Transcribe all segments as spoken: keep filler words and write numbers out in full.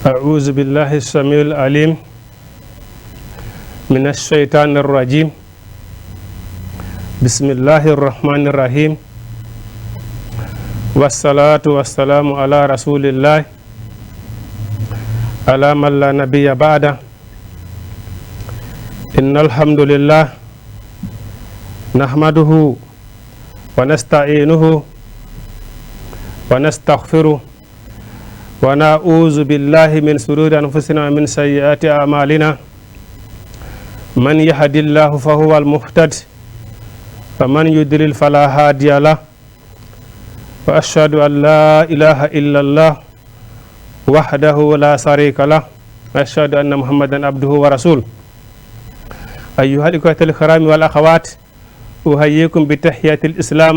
أعوذ بالله السميع العليم من الشيطان الرجيم. بسم الله الرحمن الرحيم. والصلاة والسلام على رسول الله، على من لا نبي بعده. إن الحمد لله نحمده ونستعينه ونستغفره ونعوذ بالله من شرور أنفسنا ومن سيئات أعمالنا. من يهد الله فهو المهتد، ومن يضلل فلا هادي له. وأشهد أن لا إله إلا الله وحده لا شريك له، وأشهد أن محمدا عبده ورسوله. أيها الإخوة الكرام والأخوات، أحييكم بتحية الإسلام،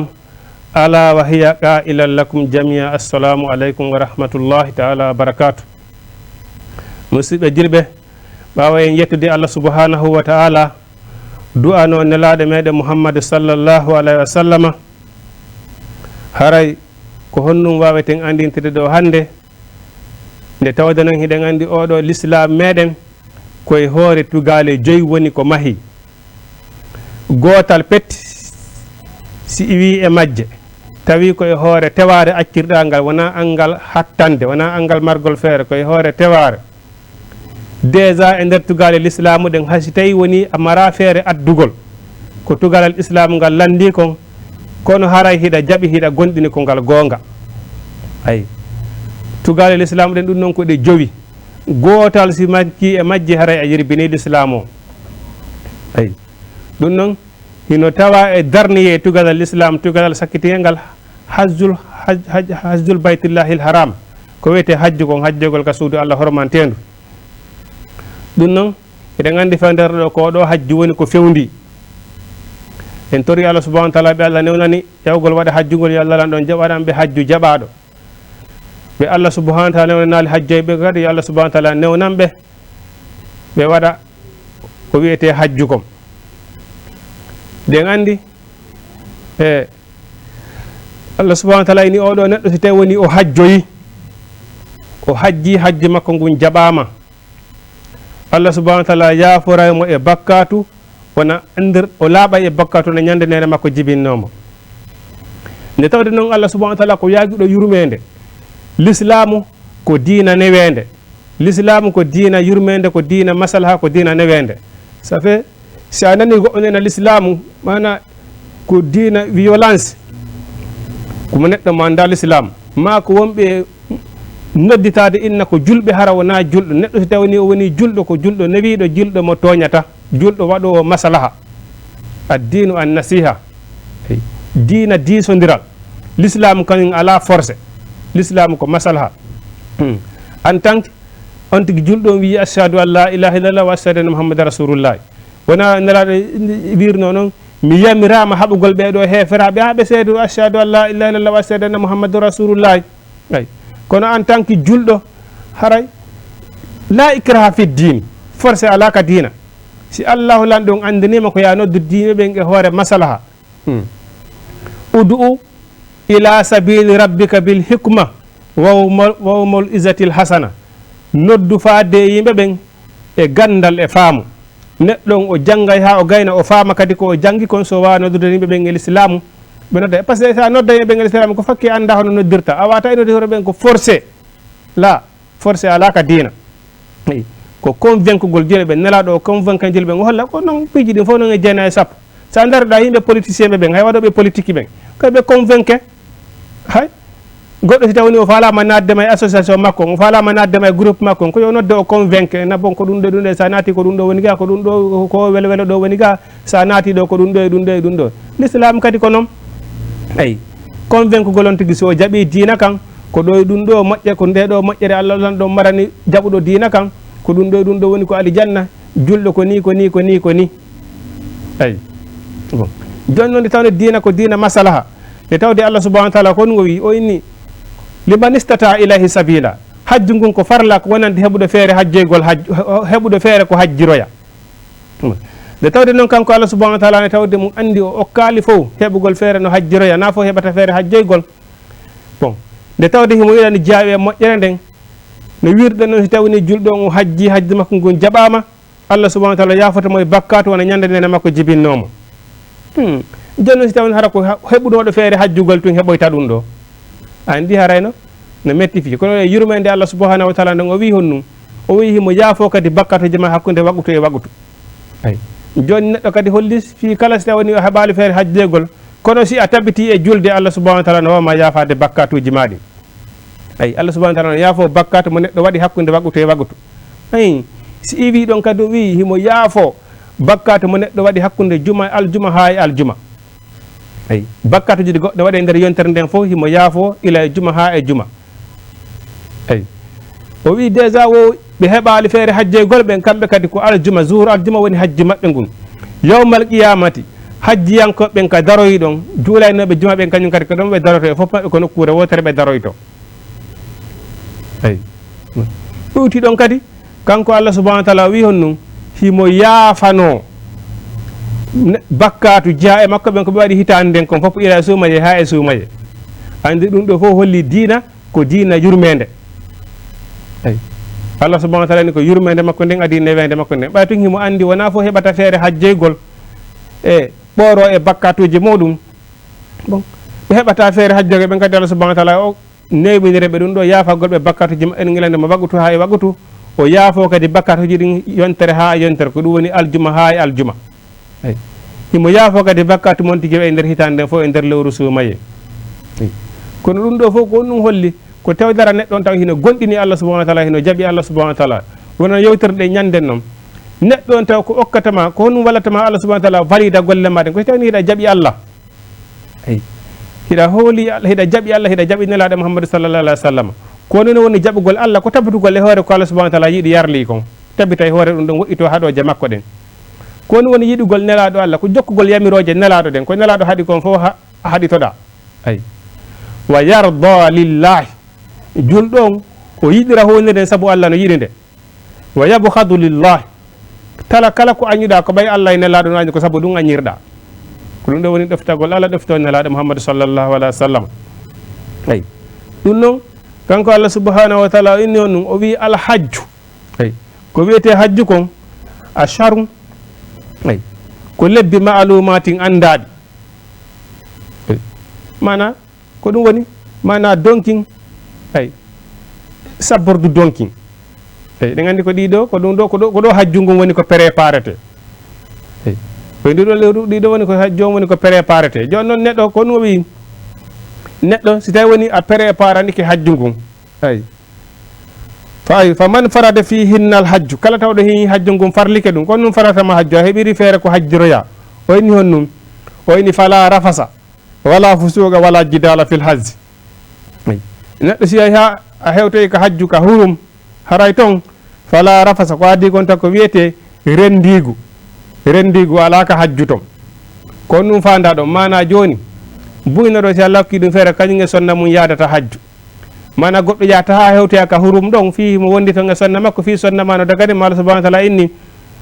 ألا وهي قائلا لكم جميعا: السلام عليكم ورحمة الله تعالى وبركاته. Musidɓe julɓe, ɓaawo en yettude Allah subhanahu wa ta'ala, du'ano nelaaɗo meɗen Muhammad sallallahu alaihi wa sallama, haray ko honɗum waaweten anndintinde ɗo hannde? Nde tawde noon hiɗen anndi oɗo lislaam meɗen koye hoore tugaale joyi woni ko mahi. Gootal pet, si iwi e majje, tawi ko e hoore tewaare accirɗaa ngal, wonaa anngal hattande, wonaa anngal margol feere, ko e hoore tewaare. Déjà e nder tugaale lislaamu ɗen, hay si tawi woni a mara feere addugol, ko tugalal islaamu ngal lanndii kon, kono haray hiɗa jaɓi, hiɗa gonɗini ko ngal goonga. Ay, tugaale lislaamu ɗen ɗum noon ko ɗe jowi. Gootal si mankii e majje, haray a yirbinii lislaamu o. Ay, ɗum noon hino tawa e darniyee tugalal lislaam, tugalal sakkitingel ngal, hajjul, haj-, haj-, hajjul baytillahil haram. Ko wiyetee hajju kon, hajjogol ka suudu Allah hormanteendu. Ɗum noon, eɗen anndi fewndere ɗo, ko ɗo hajju woni ko fewndii. En torii Allah subhanahu wa ta'ala, ɓe Allah newnani ƴawgol waɗa hajju ngol, yo Allah lan ɗon jaɓanan ɓe hajju jaɓaaɗo. Ɓe Allah subhanahu wa ta'ala newnanaali hajjoyɓe kadi, yo Allah subhanahu wa ta'ala newnan ɓe, ɓe waɗa ko wiyetee hajju kon. Ɗen anndi, e, Allah subhanahu wa ta'ala ini oɗo neɗɗo, si tawi woni o hajjoyi, o hajji, hajji makko ngun jaɓaama, Allah subhanahu wa ta'ala yaaforay mo e bakkaatu, wona nder, o laaɓay e bakkaatu no ñande neene makko jibinnoo mo. Nde tawde noon Allah subhanahu wa ta'ala ko yaagiɗo yurmeende, lislaamu ko diina neweende, lislaamu ko diina yurmeende, ko diina maslaha, ko diina neweende. Ça fait, si a nani goɗɗo nena lislaamu, maana ko diina violence, ko mo neɗɗo mo anndaa lislaam, maa ko wonɓe nodditaade inna ko julɓe, hara wonaa julɗo. Neɗɗo si tawii o wonii julɗo, ko julɗo newiiɗo, julɗo mo tooñata, julɗo waɗoowo maslaha. Addiinu an nasiha. Diina diisondiral. Lislaamu kañum alaa forcé. Lislaamu ko maslaha. Hmm. En tant que on tigi julɗo, on wiyi: "Ashhadu an la ilaha illallah wa ashhadu anna Muhammadan rasulullah." Wona Nelaaɗo wirnoo noon, "Mi yamiraama haɓugol ɓee ɗoo heeferaaɓe haa ɓe seedo, ashhadu an la ilaha illallah wa ashhadu anna Muhammadan rasulullah." Ay. Kono en tant que julɗo, haray la ikraha fi diin, forcé alaa ka diina. Si Allahu Lanɗo on anndaniima ko yo a noddu diiɓe ɓen e hoore maslaha. Hmm. "Ud'u ila sabili rabbika bil hikma wa maw-, wa maw'izatil hasana." Noddu faade e yimɓe ɓen e ganndal e faamu. Neɗɗo on o janngay haa o gayna, o faama kadi ko o janngi kon, so waawa noddude yimɓe ɓen e lislaamu. Ɓe nodda, parce que si a nodda yimɓe ɓen e lislaamu, ko fakkee anndaa hono noddirta. A waawata e noddude hoore ɓen ko forcé. La, forcé alaa ka diina. Eyi. Ko convaincugol julɓe ɓen, Nelaaɗo o convaincre julɓe ɓen, o holla ko noon piiji ɗin fof noon e jeenayi e sappo. So a ndaroɗaa yimɓe politicien ɓe ɓen, hay waɗooɓe politique ɓen, ko ɓe convaincre. Hay goɗɗo si tawii o faalaama naatde ma e association makko, o faalaama naatde ma e groupe makko, ko yo nodde o convaincre, na bon, ko ɗum ɗo, ɗum ɗo, so a naati ko ɗum ɗo woni ga, ko ɗum ɗo, ko welo welo ɗo woni ga, so a naati ɗo ko ɗum ɗo e ɗum ɗo e ɗum ɗo. L'islam kadi ko noon. Eyi, convaincugol on tigi, so o jaɓii diina kan, ko ɗo e ɗum ɗo moƴƴe, ko nde ɗo moƴƴere Allah lan ɗo marani jaɓuɗo diina kan, ko ɗum ɗo e ɗum ɗo woni ko alijanna, julɗo ko ni, ko ni, ko ni, ko ni. Eyi. Bon. Jooni noon nde tawde diina ko diina maslaha, nde tawde Allah subhanahu wa ta'ala ko ngo wi, o inni: "Liman istata ilayhi sabila." Hajju ngun ko farla ko wonande heɓuɗo feere hajjoygol haj-, heɓuɗo feere ko hajjiroya. Nde tawde noon kanko Allah subhanahu wa ta'ala, nde tawde mo anndi o okkaali fof heɓugol feere no hajjiroya, na fof heɓata feere hajjoygol. Bon, nde tawde himo yiɗani jaawi e moƴƴere nden, No wirde noon, si tawii ni julɗo on o hajji, hajji makko ngun jaɓaama, Allah subhanahu wa taala yaafoto mo e bakkaatu wona ñande nde neene makko jibinnoo mo. Hmm. Jooni noon, si tawii hara ko ha-, heɓunooɗo feere hajjugol tun heɓoyta ɗum ɗo. A anndi harayno no metti fii. Kono e yurmeende Allah subhanahu wa taala nden, o wi'i honɗum? O wi'i himo yaafoo kadi bakkaatuuji maa hakkunde waqutu e waqutu. Ay. Jooni neɗɗo kadi holli fii kala si tawii o heɓaali feere hajjeegol, kono si a tabitii e julde, Allah subhanahu wa taala no waawa ma yaafaade bakkaatuuji maa ɗin. Ay, Allah subhanahu wa taala no yaafoo bakkaatu mo neɗɗo waɗi hakkunde waqutu e waqutu. Ay, si iwii ɗon kadi o wi'i himo yaafoo bakkaatu mo neɗɗo waɗi hakkunde juma, aljuma haa e aljuma. Ay, bakkaatuuji ɗi goɗɗo waɗi e nder yontere nden fof himo yaafoo ila e juma haa e juma. Ay. O wi'i déjà wo ɓe heɓaali feere hajjeegol ɓen, kamɓe kadi ko aljuma, zuur aljuma woni hajji maɓɓe ngun. Yawmal qiyamati, hajjiyankooɓe ɓen ka daroyi ɗon, juulaynooɓe juma ɓen kañum kadi ko ɗon ɓe daroto, e fof maɓɓe ko nokkuure wootere ɓe daroyto. Ay. Ɗuuti ɗon kadi, kanko Allah subhanahu wa taala o wi'i honɗum? Himo yaafanoo ne-, bakkaatu jeyaa e makko ɓen ko ɓe waɗi hitaande nden kon fof, ila e suumayee haa e suumayee. Anndi ɗum ɗo fof holli diina ko diina yurmeende. Ay. Allah subhanahu wa taala ni ko yurmeende makko nden adii neweende makko nden. Ɓay tun himo anndi wonaa fof heɓata feere hajjeygol e ɓooroo e bakkaatuuji muuɗum. Bon, ɓe heɓata feere hajjeygol ɓen kadi Allah subhanahu wa taala o neeminire ɓe ɗum ɗo yaafagol ɓe bakkaatuuji maɓɓe ngilande mo waqutu haa e waqutu. O yaafoo kadi bakkaatuuji ɗin yontere haa e yontere, ko ɗum woni aljuma haa e aljuma. Ay. Himo yaafoo kadi bakkaatu mon tigi e nder hitaande nden fof e nder lewru suumayee. Ay. Kono ɗum ɗo fof ko honɗum holli? Ko tawdara neɗɗo on taw hino gomɗini Allah subhanahu wa taala, hino jaɓi Allah subhanahu wa taala. Wona yewtere nde ñande non. Neɗɗo on taw ko okkata ma, ko honɗum wallata ma Allah subhanahu wa taala valida golle ma ɗen? Ko si tawii hiɗa jaɓi Allah. Ay. Hiɗa hooli Allah, hiɗa jaɓi Allah, hiɗa jaɓi Nelaaɗo Muhammadu sallallahu alaihi wa sallam. Ko non woni jaɓugol Allah, ko tabitugol e hoore ko Allah subhanahu wa taala yiɗi yarli kon. Tabita e hoore ɗum ɗon, woɗɗitoo haɗooje makko ɗen. Ko non woni yiɗugol Nelaaɗo Allah, ko jokkugol yamirooje Nelaaɗo ɗen. Ko Nelaaɗo haɗi kon fof ha-, haɗitoɗaa. Ay. Wa yarda lillahi. Julɗo on, o yiɗira huunde nden sabu Allah no yiɗi nde. Wa yabghadu lillah. Tala kala ko añuɗaa ko ɓay Allah e Nelaaɗo no añi, ko sabu ɗum añirɗaa. Ko ɗum ɗo woni ɗoftagol Allah, ɗoftoo Nelaaɗo Muhammadu sallallahu alaihi wa sallam. Ay. Ɗum non, kanko Allah subhanahu wa taala o inni on ɗum, o wi'i alhajju. Ay. Ko wi'etee hajju kon, asharun. Ay. Ko lebbi ma'lumatin anndaaɗi. Ay. Maanaa, ko ɗum woni maanaa donkin, ay, sabbordu donkin. Ay, ɗen anndi ko ɗiɗo, ko ɗum ɗo, ko ɗo, ko ɗo hajju ngun woni ko préparete. Ay. Ko e ndu ɗo lewru, ɗiɗo woni ko hajju on woni ko préparete. Jooni non neɗɗo, ko ɗum o wi'i, neɗɗo, si tawi woni a préparanike hajju ngun, ay. Fa, ay, fa man farada fihinna al hajju, kala tawɗo hini hajju ngun farlike ɗum, ko ɗum farata ma hajju, a heɓiri feere ko hajjiroya. O inni honɗum? O inni fala rafasa. Wala fusuqa wala jidala fil hajji. Neɗɗo si yahi ha a hewtoyi ka hajju ka hurum, haray ton, fala rafasa, ko adii kon tan ko wiyetee renndiigu. Renndiigu alaa ka hajju ton. Ko ɗum faandaa ɗon. Maanaa jooni, buyno ɗo si Allah hokkii ɗum feere, kañum e sonna mum yaadata hajju. Maanaa goɗɗo yahata ha hewtoya ka hurum ɗon, fii mo wondi ton e sonna makko, fii sonna ma no dagani ma, Allah subhanahu wa taala inni,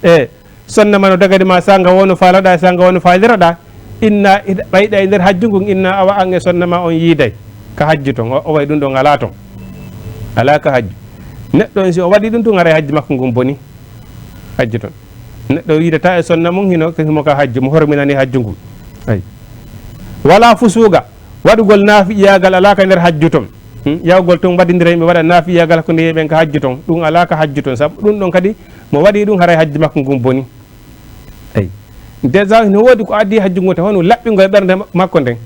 e, sonna ma no dagani ma, sanga wo no faalaɗaa, sanga wo no faaliraɗaa. Inna, ɓayɗa e nder hajju ngun, inna awa an e sonna ma on yiiday ka hajju ton. O, o way ɗum ɗon alaa ton. Alaa ka hajju. Neɗɗo on si o waɗi ɗum tun, haray hajju makko ngun boni. Hajju ton. Neɗɗo yiidata e sonna mum hino, himo ka hajju, mo horminani hajju ngun. Ay. Wala fusuga. Waɗugol naafiqiyaagal alaa ka nder hajju ton. Hmm? Yahugol ton waɗindira yimɓe waɗa naafiqiyaagal hakkunde yimɓe ɓen ka hajju ton. Ɗum alaa ka hajju ton. Sabu ɗum ɗon kadi mo waɗi ɗum haray hajju makko ngun boni. Eyi. Déjà no woodi ko addi hajju ngun taw hono laɓɓingol ɓernde ma-, makko nden.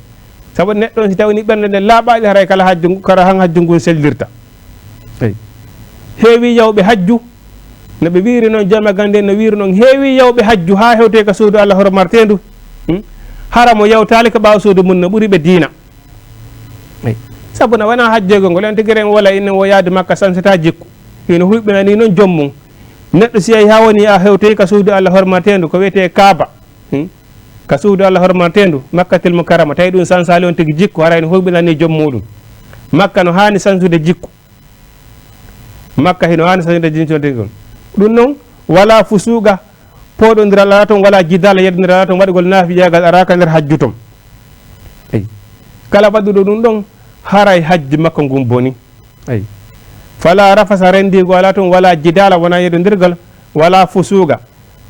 Sabu neɗɗo on si tawi ni ɓernde nden laaɓaali haray kala hajju ngu-, kala han hajju ngun sellirta. Eyi. Heewi yawɓe hajju, no ɓe wiiri noon, jama gande no wiiri noon, heewi yawɓe hajju haa hewtoyi ka suudu Allah hormarteendu. Hmm? Hara mo yawtaali ka ɓaawo suudu mum no ɓuri ɓe diina. Eyi. Sabu na wonaa hajjeego ngol, en tigi ren wola inne wo yaade Makka sansata jikku. Hino huyɓinani noon joom mum. Neɗɗo si yahi haa woni a hewtoyi ka suudu Allah hormarteendu, ko wiyetee Kaaba. Hmm? Ka suudu Allah hormarteendu, Makkatil Mukarrama, tawi ɗum sansaali on tigi jikku, haray no huyɓinani joom muuɗum. Makka no haani sansude jikku. Makka hino haani sansude jikku. Ɗum noon, wala fusuuga, pooɗondiral alaa ton, wala jidaala yeddondiral alaa ton, waɗugol naafiyaagal araaka nder hajju ton. Eyi. Kala waɗuɗo ɗum ɗon, haray hajji makko ngun boni. Eyi. Wala rafasa, renndiigu alaa toon, wala jidaala, wonaa yeddondirgal, wala fusuuqa,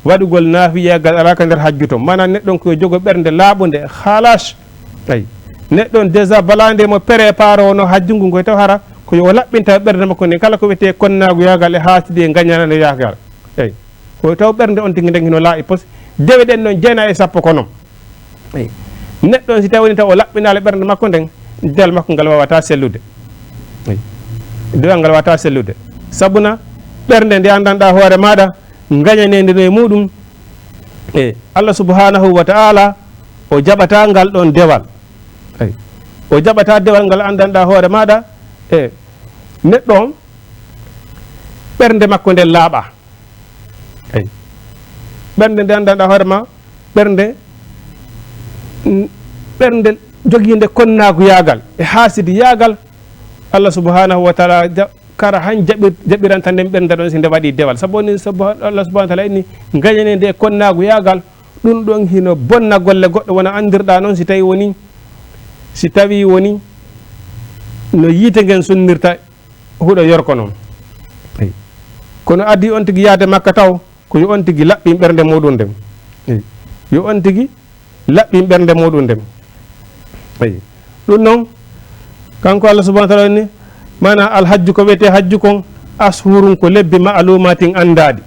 waɗugol naafiyagal alaa ka nder hajju toon. Maanaa neɗɗo on ko yo jogo ɓernde laaɓunde, halas. Eyi. Neɗɗo on déjà balaa nde mo préparé wonoo hajju ngun, ko taw hara ko yo o laɓɓinta ɓernde makko nden kala ko wiyetee konnaaguyagal e haasidi e ngañaananeyaagal. Eyi. Ko taw ɓernde on tigi nden hino laaɓi pos. Dewe ɗen ɗon jeenayi e sappo ko non. Eyi. Neɗɗo on si tawi woni taw o laɓɓinaali ɓernde makko nden, dewal makko ngal waawataa sellude. Eyi. Dewal ngal waawataa sellude. Sabuna ɓernde nde anndanɗaa hoore maaɗa, ngañaneende no e muuɗum. E Allah subhanahu wa ta'ala o jaɓataa ngal ɗon dewal. Eyi. O jaɓataa dewal ngal anndanɗaa hoore maaɗa. E neɗɗo on ɓernde makko nden laaɓaa. Eyi. Ɓernde nde anndanɗaa hoore ma, ɓernde, mm, ɓernde jogiinde konnaaguyaagal e haasidiyaagal, Allah subhanahu wa ta'ala ja-, kara han jaɓir-, jaɓiranta nden ɓernde ɗon si nde waɗii dewal. Sabu woni, sabu Allah subhanahu wa ta'ala inni, ngañaneende e konnaaguyaagal, ɗum ɗon hino bonna golle goɗɗo wona anndirɗaa non si tawi woni, si tawi woni no yiite ngen sunnirta huɗo yorko non. Eyi. Kono adii on tigi yaade Makka taw, ko yo on tigi laɓɓin ɓernde muɗum nden. Eyi. Yo on tigi laɓɓin ɓernde muɗum nden. Eyi. Ɗum non, kanko Allah subhanahu wa ta'ala ni, maanaa alhajju ko wiyetee hajju kon, ashhurun ko lebbi ma'lumatin anndaaɗi.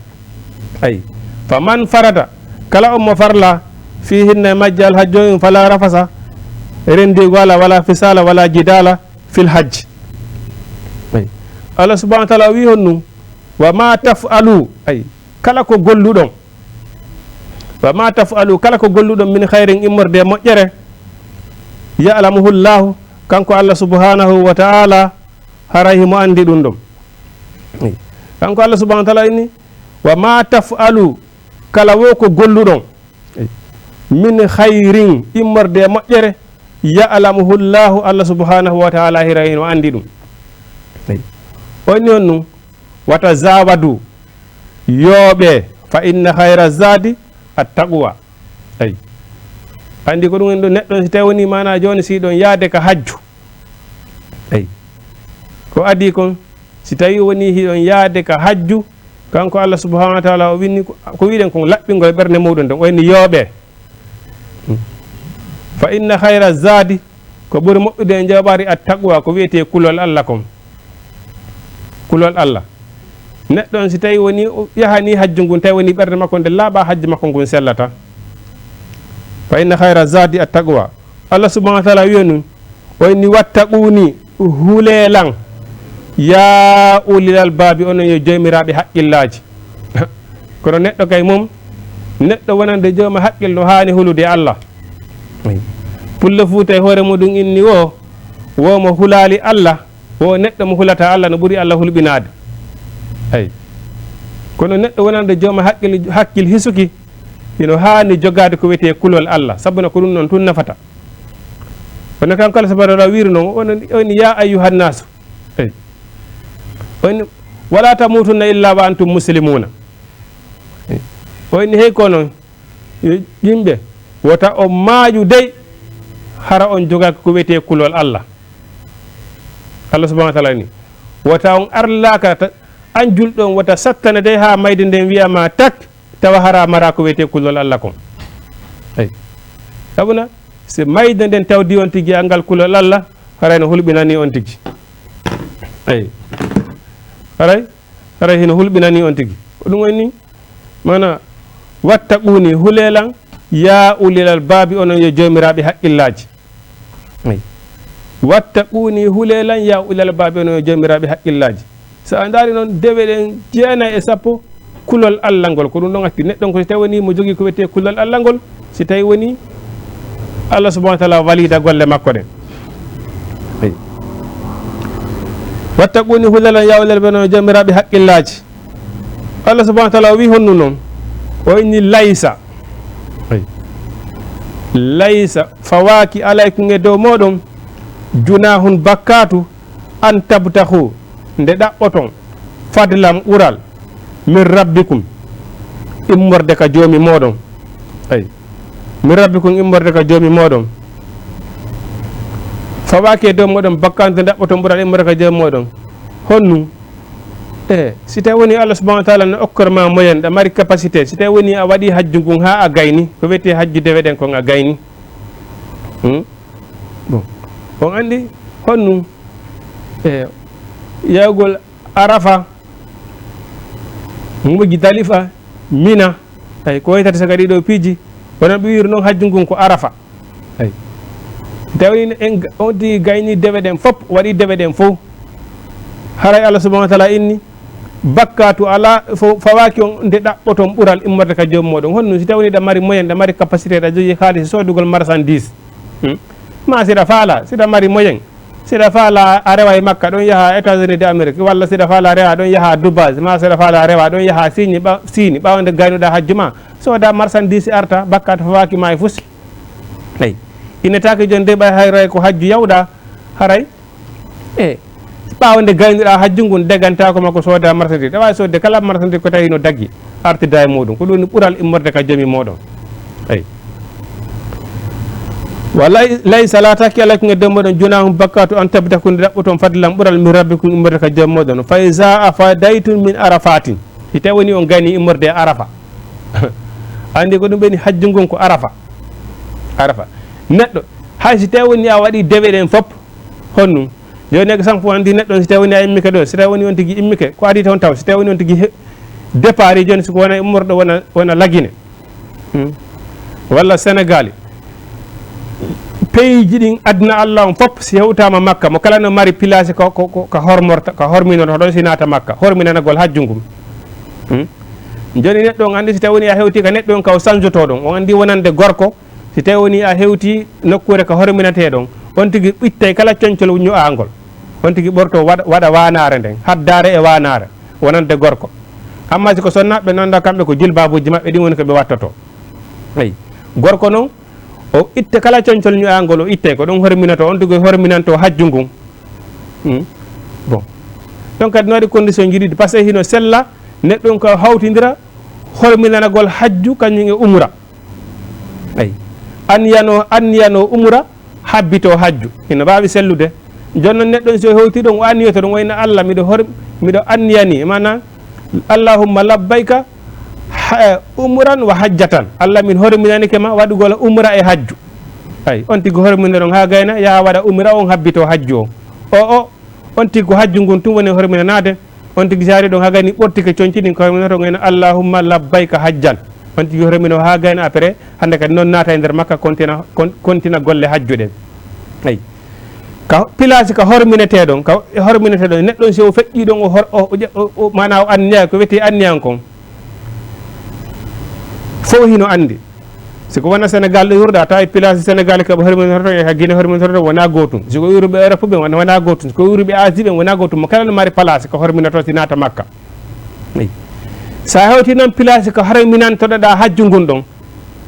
Eyi. Faman farada, kala on mo farla, fiihinna e majji alhajju on, fala rafasa, renndiigu alaa, wala fisaala, wala jidaala, fil hajj. Ay. Allah subhanahu wa ta'ala o wi honɗum, wa ma taf'alu, ay, kala ko golluɗon, wa ma taf'alu, kala ko golluɗon, min khayrin, immorde e moƴƴere, ya'lamuhu Allahu, kanko Allah subhanahu wa ta'ala, haray himo anndi ɗum ɗon. Ay. Kanko Allah subhanahu wa ta'ala inni, wa ma taf'alu, kala wo ko golluɗon, min khayrin, immorde e moƴƴere, ya'lamuhu Allahu, Allah subhanahu wa ta'ala hira hino anndi ɗum. Eyi. O inni on ɗum, wa tazawadu, yooɓee, fa inna khayra zadi at-taqwa. Eyi. Anndi ko ɗum en ɗo neɗɗo si tawi woni maanaa jooni si ɗon yaade ka hajju. Eyi. Ko adii kon, si tawi woni hiɗon yaade ka hajju, kanko Allah subhanahu wa ta'ala o winni ko, ko wiɗen kon laɓɓingol ɓernde muɗum nden, o inni yooɓee. Fa inna khayra zadi, ko ɓuri moƴƴude e jooɓaari at-taqwa, ko wiyetee kulol Allah kon. Kulol Allah. Neɗɗo on si tawi woni o yahani hajju ngun, tawi woni ɓernde makko nde laaɓa, hajju makko ngun sellata. Fa inna khayra zadi at-taqwa. Allah subhanahu wa ta'ala wi'i nun, o inni, "Wattaquni, hulee lan, yaa ulil albaabi, onon yo joomiraaɓe haqqillaaji." Kono neɗɗo kay mum, neɗɗo wonande jooma haqqil no haani hulude Allah. Pullo Fuuta e hoore muɗum inni wo, wo mo hulaali Allah, wo neɗɗo mo hulata Allah no ɓuri Allah hulɓinaade. Ay. Kono neɗɗo wonande jooma haqqil, hakkil hisuki, hino haani jogaade ko wiyetee kulol Allah, sabu no ko ɗum noon tun nafata. Kono kanko Allah subhanahu wa ta'ala wiiri noon, on, on, "Ya ayyuhan nasu." Eyi. On, "Wala tamutunna illa wa antum muslimuna." Eyi. On, "Hey ko noon, yo yimɓe, wota on maayu dey, hara on jogaaki ko wiyetee kulol Allah." Allah subhanahu wa ta'ala ni, "Wota on ar laakara ta, an julɗo on, wota sattane dey haa mayde nden wi'a ma tak, tawa hara mara ko wiyetee kulol Allah kon." Eyi. Sabuna, si mayde nden tawdi on tigi anngal kulol Allah, haray no hulɓinani on tigi. Eyi. Haray, haray hino hulɓinani on tigi. Ko ɗum woni, maana, "Wattaquni, hulee lan, yaa ulil albaabi, onon yo joomiraaɓe haqqillaaji." Eyi. "Wattaquni, hulee lan, yaa ulil albaabi, onon yo joomiraaɓe haqqillaaji." So a ndaari noon, dewe ɗen jeenayi e sappo, kulol Allah ngol, ko ɗum ɗon acci. Neɗɗo on ko si tawi woni mo jogii ko wiyetee kulol Allah ngol, si tawi woni Allah subhanahu wa ta'ala walida golle makko ɗen. Eyi. "Wattaquni, hulee lan, yaa ulil albaabi, onon yo joomiraaɓe haqqillaaji." Allah subhanahu wa ta'ala o wi'i honno noon? O inni laysa. Eyi. "Laysa, fawaaki, alaykum, e dow mooɗon, junahun, bakkaatu, an tabtahu, nde ɗaɓɓoton, fadlan, ɓural, min rabbikum, immorde ka joomi mooɗon." Eyi. "Min rabbikum, immorde ka joomi mooɗon." Fawaaki e dow mooɗon bakkaatu nde ɗaɓɓoton ɓural immorde ka joomi mooɗon. Honnu? E, si tawi woni Allah subhanahu wa taala no okkor ma moyen, ɗa mari capacité, si tawi woni a waɗi hajju ngun haa a gayni, ko wiyetee hajju dewe ɗen kon a gayni. Hmm? Bon. On anndi honno, e, yahugol Arafa, Muzdalifa, Mina, ay, ko waytata saka ɗiɗo piiji, wona ɓe wiiri noon hajju ngun ko Arafa. Ay. Tawi en ga-, on tigi gayni dewe ɗen fof, waɗi dewe ɗen fof. Haray Allah subhanahu wa taala inni, bakkatu alaa fo-, fawaaki on nde ɗaɓɓoton ɓural immorde ka joom mooɗon. Honno si tawi woni ɗa mari moyen, ɗa mari capacité, ɗa jogii haalisi soodugol marchandise. Hmm? Ma siɗa faala, siɗa mari moyen. Siɗa faala a rewa e Makka, ɗon yaha États-Unis de Amérique, walla siɗa faala a rewa ɗon yaha Dubai, ma siɗa faala a rewa ɗon yaha Siini, ɓa-, Siini, ɓaawo nde gaynuɗa hajju ma, sooda marchandise arta, bakkatu fawaaki ma e fus. Eyi. Innetaake jooni de ɓay haray ko hajju yawɗa, haray. E, ɓaawo nde gaynuɗa hajju ngun, degantaako ma ko sooda marchandise. Ɗa waawi soodde kala marchandise ko tawi no dagi, artida e muuɗum. Ko ɗum woni ɓural immorde ka joomi mooɗon. Eyi. Wa lay-, laysa laataaki alaykum e dow mooɗon junaahun bakkatu an tabtagu nde ɗaɓɓoton fadlan ɓural min rabbikum immorde ka joomi mooɗon. Fa iza afadaytum min arafatin. Si tawi woni on gayni immorde e Arafa. Anndi ko ɗum ɓeni hajju ngun ko Arafa. Arafa. Neɗɗo, hay si tawi woni a waɗi dewe ɗen fof, honno? Jooni exemple, anndi neɗɗo on, si tawi woni a immike ɗo, si tawi woni on tigi immike, ko adii toon taw, si tawi woni on tigi he-, départ jooni, si ko wona immorɗo wona, wona Lagine, hmm, walla Sénégal, pays ji ɗin aduna Allah on fof, si hewtaama Makka, mo kala no mari place ko, ko, ko, ka hormorta, ka horminorta ɗon si naata Makka, horminanagol hajju ngun. Hmm? Jooni neɗɗo on anndi si tawi woni a hewti ka neɗɗo on ka o sanjotoo ɗon, on anndi wonande gorko, si tawi woni a hewti nokkuure ka horminatee ɗon, on tigi ittay kala concol ño'aangol. On tigi ɓorto waɗa, waɗa waanaare nden, haddaare e waanaare, wonande gorko. Amma si ko sonnaaɓe non, kamɓe ko jilbaabuuji maɓɓe ɗin woni ko ɓe wattotoo. Eyi. Gorko non, o itta kala concol ño'aangol, o ittay ko ɗon horminotoo, on tigi horminantoo hajju ngun. Hmm. Bon. Ɗon kadi no waɗi condition ji ɗiɗi, parce que hino sella, neɗɗo on ko hawtindira horminanagol hajju kañum e umra. Eyi. Anniyano, anniyano umra, habbito hajju. Ina waawi sellude. Jooni non neɗɗo on si o hewti ɗon, o anniyoto ɗon, o inna Allah, miɗo hor-, miɗo anniyani, maanaam, Allahumma labbayka ha-, umran wa hajjatan. Allah, min horminanike ma waɗugol umra e hajju. Ay, on tigi hormina ɗon haa gayna, yaha waɗa umra on, habbito hajju on. O, o, on tigi ko hajju ngun tun woni horminanaade. On tigi si ari ɗon haa gayni ɓortike conci ɗin ko horminoto, ngayna, "Allahumma labbayka hajjan." On tigi hormino haa gayna, après, hannde kadi non naata e nder Makka, kontina, kon-, kontina golle hajju ɗen. Eyi. Ka pilaasi ka horminetee ɗon, ka horminetee ɗon, neɗɗo on si o feƴƴii ɗon, o hor-, o, o ƴa-, o, o, maanaa o anniya, ko wiyetee anniyan kon. Fof hino anndi. Si ko wona Sénégal ɗo yurɗa, tawi pilaasi Sénégal ka ɓe horminoto ton e ka Guinée horminoto ton wona gootum. Si ko iwruɓe Europe ɓen wona, wona gootum. Si ko iwruɓe Asie ɓen wona gootum. Mo kala no mari pilaasi ko horminoto si naata Makka. Eyi. Sa hewti noon pilaasi ko horminantoɗa hajju ngun ɗon,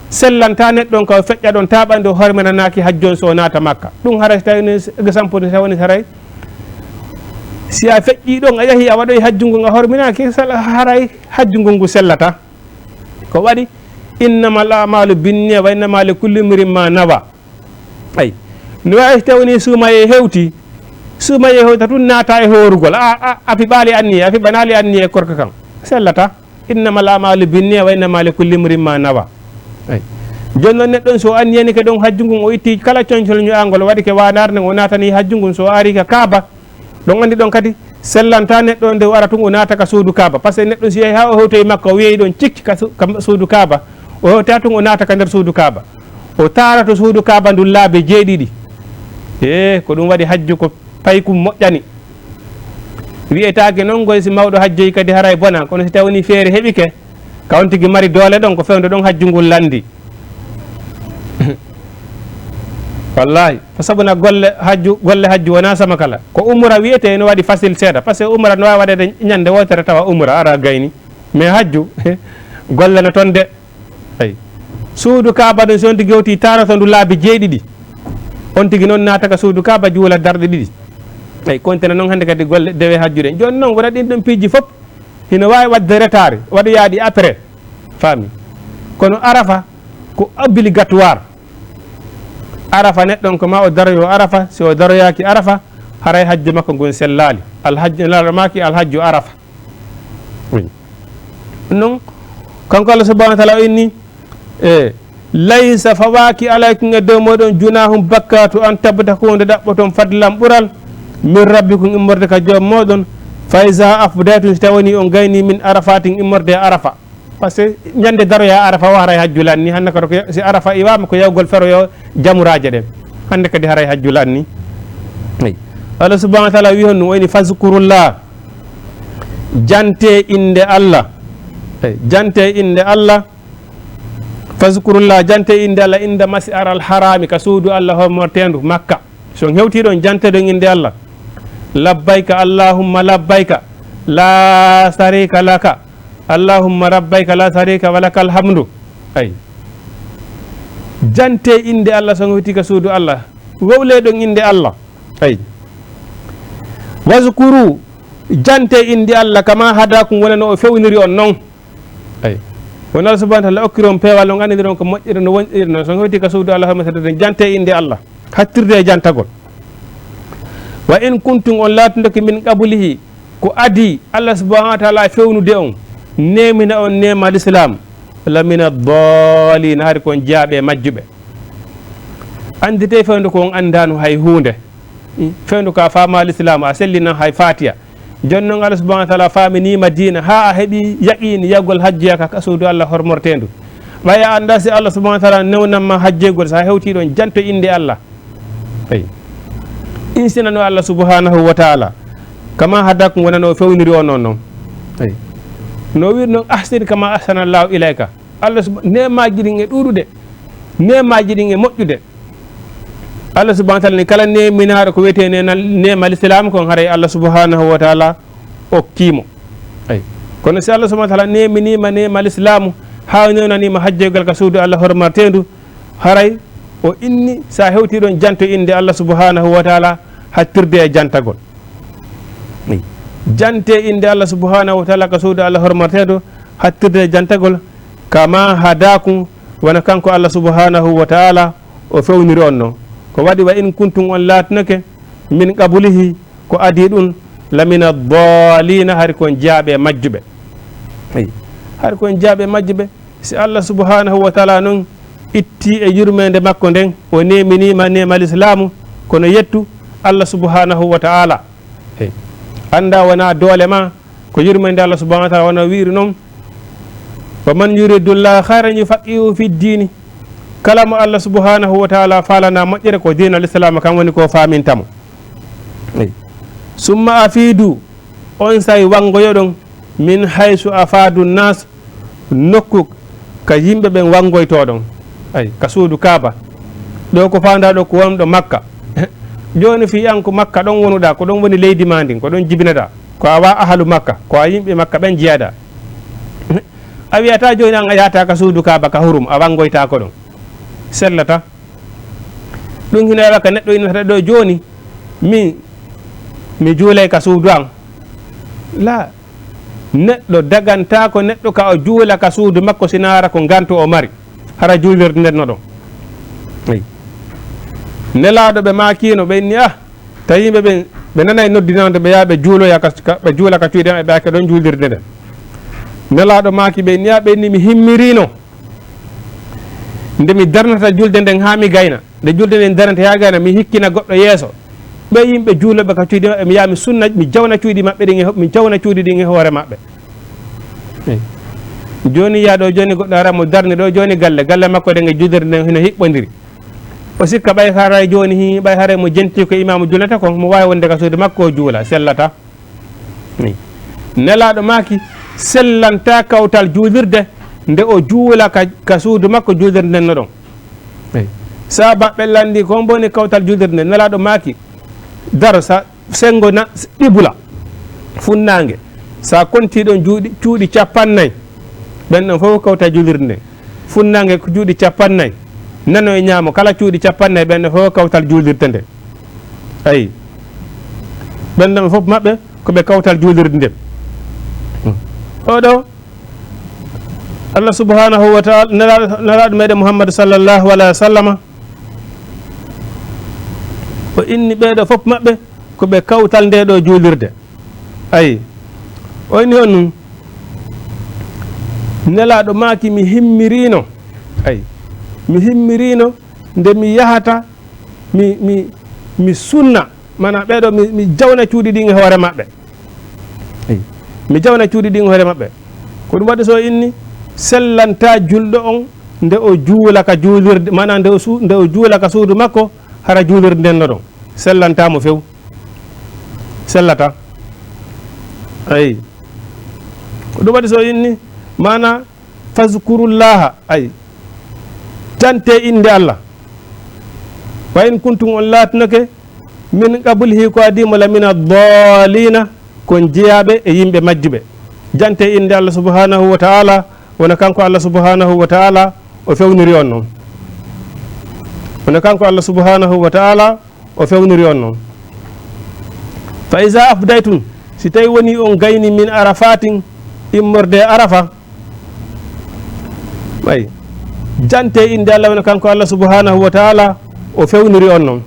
sellanta neɗɗo on ka o feƴƴa ɗon, ta ɓandu o horminanaaki hajju on so o naata Makka. Ɗum haray so tawi ni, exemple, so woni haray, si a feƴƴii ɗon, a yahi a waɗoyi hajju ngun, a horminaaki, sal-, haray hajju ngun ngu sellata. Ko waɗi, "Innamal a'malu binniya wa innama li kulli imri'in ma nawa." Ay. No waawi so tawi ni suumayee hewti, suumayee hewta tun naata e hoorugol. A, a, a fiɓaali anniye, a fiɓanaali anniye korka kan. Sellata. "Innamal a'malu binniya wa innama li kulli imri'in ma nawa." Ay. Jooni non neɗɗo on so anniyanike ɗon hajju ngun, o itti kala concol ño'angol, o waɗike waanaare nden, o naatani hajju ngun, so o ari ka Kaaba, ɗon anndi ɗon kadi sellanta neɗɗo on nde o ara tun o naata ka suudu Kaaba. Parce que neɗɗo si yahi haa o hewtoyi Makka, o wi'ey ɗon cikki ka su-, ka suudu Kaaba. O hewta tun o naata ka nder suudu Kaaba. O taara to suudu Kaaba ndun laabi jeeɗiɗi. Ee, ko ɗum waɗi hajju ko paykum moƴƴani. Wi'etaake non ngoy si mawɗo hajjoyi kadi haray bona, kono si tawi woni feere heɓike, ka on tigi mari doole ɗon, ko fewndo ɗon hajju ngun landi. Wallahi, ko sabu na golle hajju, golle hajju wona sama kala. Ko umra wiyetee no waɗi facile seeɗa, parce que umra no waawi waɗeede ñande wootere tawa umra ara gayni. Mais hajju, golle no ton de. Eyi. Suudu Kaaba ɗum, si on tigi hewti taroto ndu laabi jeeɗiɗi, on tigi noon naata ka suudu Kaaba juula darɗe ɗiɗi. Eyi, kontina noon hannde kadi golle dewe hajju ɗen. Jooni noon wona ɗin ɗon piiji fof hino waawi waɗde retard, waɗoyaaɗi après. Faami? Kono Arafa ko obligatoire. Arafa, neɗɗo on ko ma o daroyo Arafa, si o daroyaaki Arafa, haray hajju makko ngun sellaali. Alhajju, Nelaaɗo maaki, "Alhajju Arafa." Ɗum noon, kanko Allah subhanahu wa taala o inni, e, "Laysa fawaaki alaykum e dow mooɗon junahun bakkaatu an tabtahu nde ɗaɓɓoton fadlan ɓural min rabbikum immorde ka joom mooɗon fa iza afdaytum si tawani on gayni min arafatin immorde e arafa." Parce que ñande daroya arafa o haray hajju lanni, hannde kadi ko si arafa iwama ko yawgol feroyo jamuraaje ɗen. Hannde kadi haray hajju lanni. Eyi. Allah subhanahu wa taala wi honno o ini fazkurullah. Jante innde Allah. Eyi, jante innde Allah. Fazkurullah, jante innde Allah inda masi aral harami ka suudu Allah hormorteendu Makka. So on hewtii ɗon, jante ɗon innde Allah. Labbayka Allahumma labbayka la sharika laka. Allahumma labbayka la sharika wa lakal hamdu. Ay. Jante innde Allah so on hewtii ka suudu Allah. Wowlee ɗon innde Allah. Ay. Wazkuru, jante innde Allah kama hadakum wona no o fewniri on non. Ay. Wona Allah subhanahu wa taala okkiri on peewal, on anndiri on ko moƴƴiri no wonɗiri non. So on hewtii ka suudu Allah, hormata jante innde Allah. Hattirde e jantagol. Wa in kuntum, on laatundoke min qablihi, ko adii Allah subhanahu wa taala fewnude on, neemina on neema l'islam, la mina daalina, hari kon jiyaaɓe majjuɓe. Annditee fewndo ko on anndaano hay huunde. Fewndo ko a faamaa l'islam, a sellinan hay faatiya. Jooni noon Allah subhanahu wa taala faaminiima diina, haa a heɓi yaqiini yahgol hajjoya ka, ka suudu Allah hormorteendu. Ɓay a anndaa si Allah subhanahu wa taala newnan ma hajjoygol, so a hewtii ɗon, janto innde Allah. Eyi. Insinano Allah subhanahu wa taala. Kama hadakum wona no o fewniri on non non. Eyi. No wiiri noon, ahsin kama ahsana Allahu ilayka. Allah sub-, neemaaji ɗin e ɗuuɗude. Neemaaji ɗin e moƴƴude. Allah subhanahu wa taala ni kala neeminaaɗo ko wiyetee neena-, neema l'islam kon haray Allah subhanahu wa taala okkii mo. Eyi. Kono si Allah subhanahu wa taala neeminii ma neema l'islam, haa newnanii ma hajjoygol ka suudu Allah hormarteendu, haray o inni, so a hewtii ɗon, janto innde Allah subhanahu wa taala, hattirde e jantagol. Eyi. Jante innde Allah subhanahu wa taala ka suudu Allah hormarteeɗo, hattirde e jantagol, kama hadakum, wona kanko Allah subhanahu wa taala o fewniri on non. Ko waɗi wa in kuntum on laatunake min qablihi, ko adii ɗum, lamina daalina, hari kon jiyaaɓe majjuɓe. Eyi. Hari kon jiyaaɓe majjuɓe. Si Allah subhanahu wa taala non itti e yurmeende makko nden, o neeminii ma neema l'islam, kono yettu Allah subhanahu wa taala. Eyi. Annda wona doole ma, ko yurmeende Allah subhanahu wa taala wona wiiri non. Wa man yuridullahu khayran yufaqihu fi diini. Kala mo Allah subhanahu wa taala faalana moƴƴere ko diina l'islam kan woni ko faaminta mo. Eyi. Summa afidu, on say wanngoyo ɗon, min haysu afadu nas, nokku ka yimɓe ɓen wanngoytoo ɗon. Ay, ka suudu Kaaba. Ɗo ko faandaa ɗo ko wonɗo Makka. Jooni fii an ko Makka ɗon wonuɗaa, ko ɗon woni leydi maa ndin, ko ɗon jibinaɗaa. Ko a wa ahalu Makka, ko a yimɓe Makka ɓen jiyaɗaa. A wiyataa jooni an a yahataa ka suudu Kaaba ka hurum, a wanngoytaako ɗon. Sellata. Ɗum hino waɗa ka neɗɗo innata ɗo jooni, min, mi juulay ka suudu an. La, neɗɗo dagantaako neɗɗo ka o juula ka suudu makko, sinaara ko nganto o mari. Hara juulirde nden no ɗon. Eyi. Nelaaɗo ɓe maakiino, ɓe inni, ah, tawi yimɓe ɓen, ɓe nanay noddinande, ɓe yaha ɓe juuloya ka, ka, ɓe juula ka cuuɗi an, ɓe ake ɗon juulirde nden. Nelaaɗo maaki ɓe inni, ah, ɓe inni mi himmiriino. Nde mi darnata julde nden haa mi gayna, nde julde nden darnata haa gayna, mi hikkina goɗɗo yeeso. Ɓe yimɓe juulooɓe ka cuuɗi maɓɓe, mi yaha mi sunna, mi jawna cuuɗi maɓɓe ɗin e ho-, mi jawna cuuɗi ɗin e hoore maɓɓe. Eyi. Jooni yaa ɗo, jooni goɗɗo ara mo darni ɗo, jooni galle, galle makko ɗen e julirde nden hino hiɓɓondiri. O sikka ɓay haray jooni hi, ɓay haray mo jenti ko imaamu julata kon, mo waawi wonde ka suudu makko o juula, sellata. Ni. Nelaaɗo maaki, sellantaa kawtal juulirde nde o juula ka, ka suudu makko juulirde nden no ɗon. Eyi. Saaba ɓe lanndi ko hombo woni kawtal juulirde nden. Nelaaɗo maaki, daro sa senngo na, qibla, funnaange. Sa kontii ɗon juuɗi, cuuɗi cappannayi, ɓen ɗon fof kawtal juulirde nden. Funnaange ko juuɗe cappannayi, nano e ñaamo kala cuuɗi cappannayi, ɓen ɗon fof kawtal juulirde nde. Ayi. Ɓen ɗon fof maɓɓe ko ɓe kawtal juulirde nde. Oɗo, Allah subhanahu wa ta'ala, nelaaɗo, nelaaɗo meɗen Muhammad sallallahu alaihi wa sallama, o inni ɓeeɗo fof maɓɓe ko ɓe kawtal nde ɗo juulirde. Ayi. O inni on ɗum, Nelaaɗo maaki, mi himmiriino, ay, mi himmiriino nde mi yahata, mi, mi, mi sunna, maanaa ɓee ɗoo, mi, mi jawna cuuɗi ɗin e hoore maɓɓe. Ay, mi jawna cuuɗi ɗin e hoore maɓɓe. Ko ɗum waɗi so inni sellantaa julɗo on nde o juula ka juulirde, maanaa nde o su-, nde o juula ka suudu makko, hara juulirde nden no ɗon. Sellantaa mo few. Sellataa. Ay. Ko ɗum waɗi so inni, maanaa, fazkurullaha, ay, jante innde Allah. Wa in kuntum, on laatunake, min qablihi, ko adii mo, la mina daalina, kon jeyaaɓe e yimɓe majjuɓe. Jante innde Allah subhanahu wa ta'ala, wona kanko Allah subhanahu wa ta'ala o fewniri on non. Wona kanko Allah subhanahu wa ta'ala o fewniri on non. Fa iza afdaytum, si tawi woni on gayni min arafatin, immorde Arafa, ay, jante innde Allah, wona kanko Allah subhanahu wa ta'ala o fewniri on non.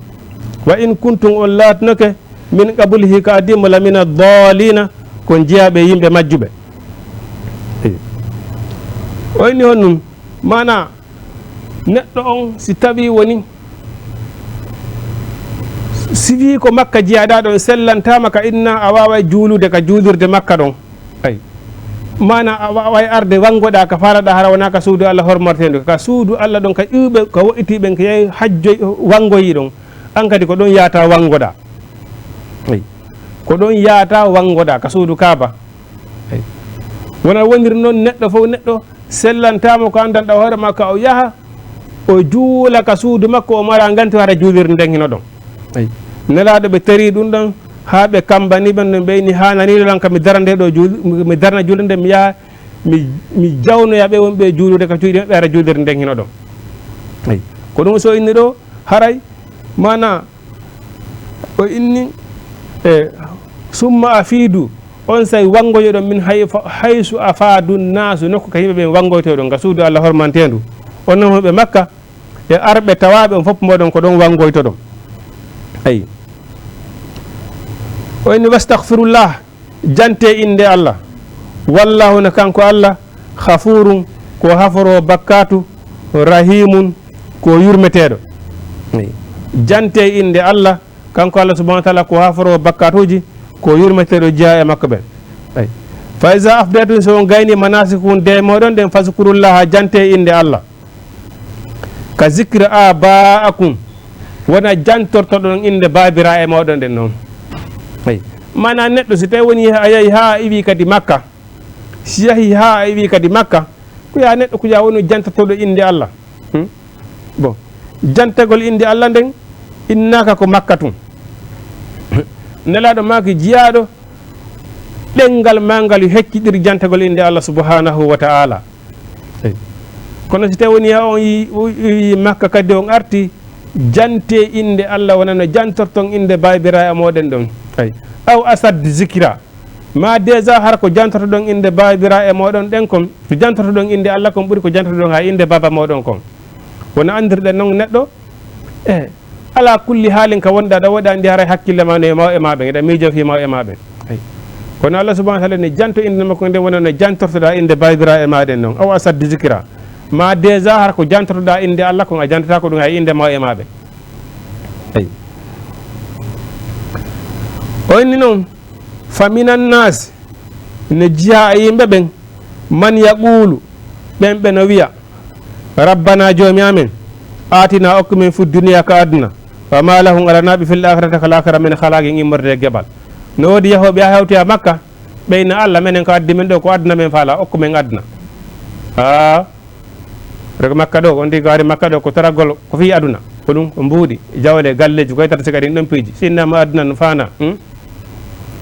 Wa in kuntum, on laatunake, min qablihi, ko adii mo, la mina daalina, kon jeyaaɓe e yimɓe majjuɓe. Ay. O inni honɗum? Maanaa, neɗɗo on, si tawii woni, si wii ko Makka jeyaaɗaa ɗon, sellantaama ka inna, a waaway juulude ka juulirde Makka ɗon. Ay. Maanaa, a waaway arde wanngoɗaa ka faalaɗaa, hara wonaa ka suudu Allah hormorteendu, ka suudu Allah ɗon, ka iwɓe, ka woɗɗitii ɓen, ka yahi hajjoy, wanngoyii ɗon. An kadi ko ɗon yahataa wanngoɗaa. Ay. Ko ɗon yahataa wanngoɗaa, ka suudu Kaaba. Ay. Wona woniri non, neɗɗo fow neɗɗo sellantaama ko anndanɗaa hoore maa, ka o yaha, o juula ka suudu makko, o mara nganti hara juulirde nden hino ɗon. Ay. Nelaaɗo ɓe tarii ɗum ɗon, haa ɓe kammbanii ɓen ɗon, ɓe inni haananiino lan ka mi darande ɗo juul-, mi darna juulirde, mi yaha, mi, mi jawnoya ɓe wonɓe juulude ka cuuɗi maɓɓe, hara juulirde nden hino ɗon. Ay. Ko ɗum so inni ɗo, haray, maanaa, o inni, e, summa afiidu, on say wanngoyoɗon min hay-, fa-, haysu afaadu naasu, nokku ka yimɓe ɓen wanngoytoɗon, nga suudu Allah hormanteendu. On non wonɓe Makka, e arɓe tawaaɓe, on fof mooɗon ko ɗon wanngoytoɗon. Ayi. O inni, "Wastaghfirullah." Jante innde Allah. Wallahu, no kanko Allah, ghafurun, ko haforoo bakkaatu, rahimun, ko yurmeteeɗo. Jante innde Allah, kanko Allah subhanahu wa ta'ala, ko haforoo bakkaatuuji, ko yurmeteeɗo jeyaa e makko ɓen. Ay. "Fa iza afdaytum", so on gayni manasikukum, dewe mooɗon ɗen, fazkurullaha, jante innde Allah. "Ka zikri abaakum", wona jantortoɗon innde baabiraaɓe mooɗon ɗen non. Ay. Maanaa neɗɗo, si tawi woni a yahi haa a iwi kadi Makka, si yahi haa a iwi kadi Makka, ko yaa neɗɗo ko yaa woni jantortoɗo innde Allah. Hmm? Bon, jantagol innde Allah nden innaaka ko Makka tun. Nelaaɗo maaki jiyaaɗo ɗenngal maa ngal yo hecciɗir jantagol innde Allah subhanahu wa ta'ala. Eyi. Kono si tawi woni haa on yi, yi Makka kadi on arti, jante innde Allah wona no jantorton innde baabiraaɓe mooɗon ɗon. Eyi. Aw asad zikra. Ma déjà hara ko jantortoɗon innde baabiraaɓe mooɗon ɗen kon, ko jantortoɗon innde Allah kon ɓuri ko jantortoɗon haa innde baaba mooɗon kon. Wona anndirɗen non neɗɗo, e, alaa kulli haalin ka wonɗaa ɗo, woɗɗaa anndi haray hakkille maa no e mawɓe maa ɓen, eɗa miijoo fii mawɓe maa ɓen. Ayi. Kono Allah subhanahu wa ta'ala ni janto innde makko nden wona no jantortoɗaa innde baabiraaɓe maa ɗen non, aw asaddu zikra. Ma déjà hara ko jantortoɗaa innde Allah kon, a jantotaako ɗum haa innde mawɓe maa ɓen. Ayi. O inni non, "Fa minan naasi", ne jeyaa e yimɓe ɓen, "man yaquulu", ɓen ɓe no wi'a, "Rabbana, Joomi amen, aatina, okku men, fi duniya, ka aduna, wa ma lahum, alanaa ɓe, fil aakhirati, ka laakhira, min khalaaqin, immorde e geɓal." No woodi yahooɓe haa hewtoya Makka, ɓe inna, "Allah, menen ko addi men ɗo, ko aduna men faalaa, okku men aduna." Haa. Rek Makka ɗo, on tigi ko ari Makka ɗo, ko toragol, ko fii aduna. Ko ɗum, ko mbuuɗi, jawle, galleeji, ko e tata siga ɗin ɗon piiji. Si innama aduna no faana, hmm?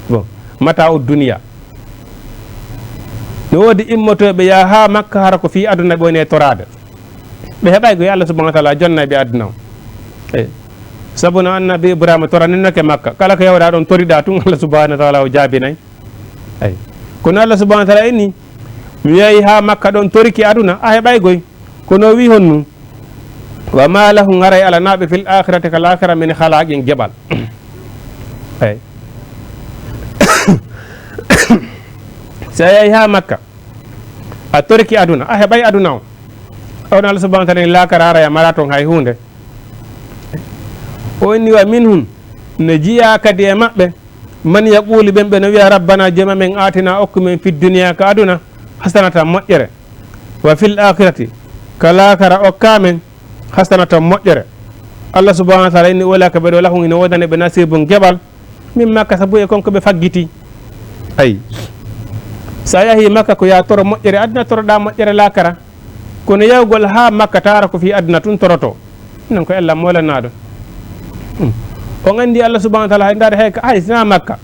Bon, mata u duniya. No woodi immotooɓe yaha haa Makka, hara ko fii aduna ɓe woni e toraade. Ɓe heɓay ko Allah subhanahu wa ta'ala jonnay ɓe aduna o. Eh. Sabu no Annabi Ibrahima toraninnoke Makka. Kala ko yawɗaa ɗon, toriɗaa tun, Allah subhanahu wa ta'ala o jaabinay. Ay. Kono Allah subhanahu wa ta'ala inni, mi yahi haa Makka ɗon toriki aduna, a heɓay goy. Kono o wi'i honnu? "Wa ma lahum", haray alanaa ɓe, "fil aakhirati", ka laakhira, "min khalaaqin", geɓal. Ay. Si a yahi haa Makka, A torike aduna, a heɓay aduna on. On Allah subhanahu wa ta'ala ni laakara haray a mara ton hay huunde. O inni wa minhum, no jiyaa kadi e maɓɓe, man yaqulu, ɓen ɓe no wi'a, rabbana, jooma men, atina, okku men, fi duniya, ka aduna, hasanatan, moƴƴere, wa fil akhirati, ka laakara, okka men, hasanatan, moƴƴere. Allah subhanahu wa ta'ala inni, ulaa'ika, ɓe ɗo, lahum, hino woodani ɓe, nasibun, geɓal, mimma kasabu, e kon ko ɓe faggiti. Ay. Sa yahi Makka ko ya toro moƴƴere aduna, toroɗa moƴƴere laakara. Kono yahugol haa Makka taara ko fii aduna tun toroto. Non ko Ella moolanaaɗo. Hmm. On anndi Allah subhanahu wa ta'ala hay ndaade hay, hay sina Makka.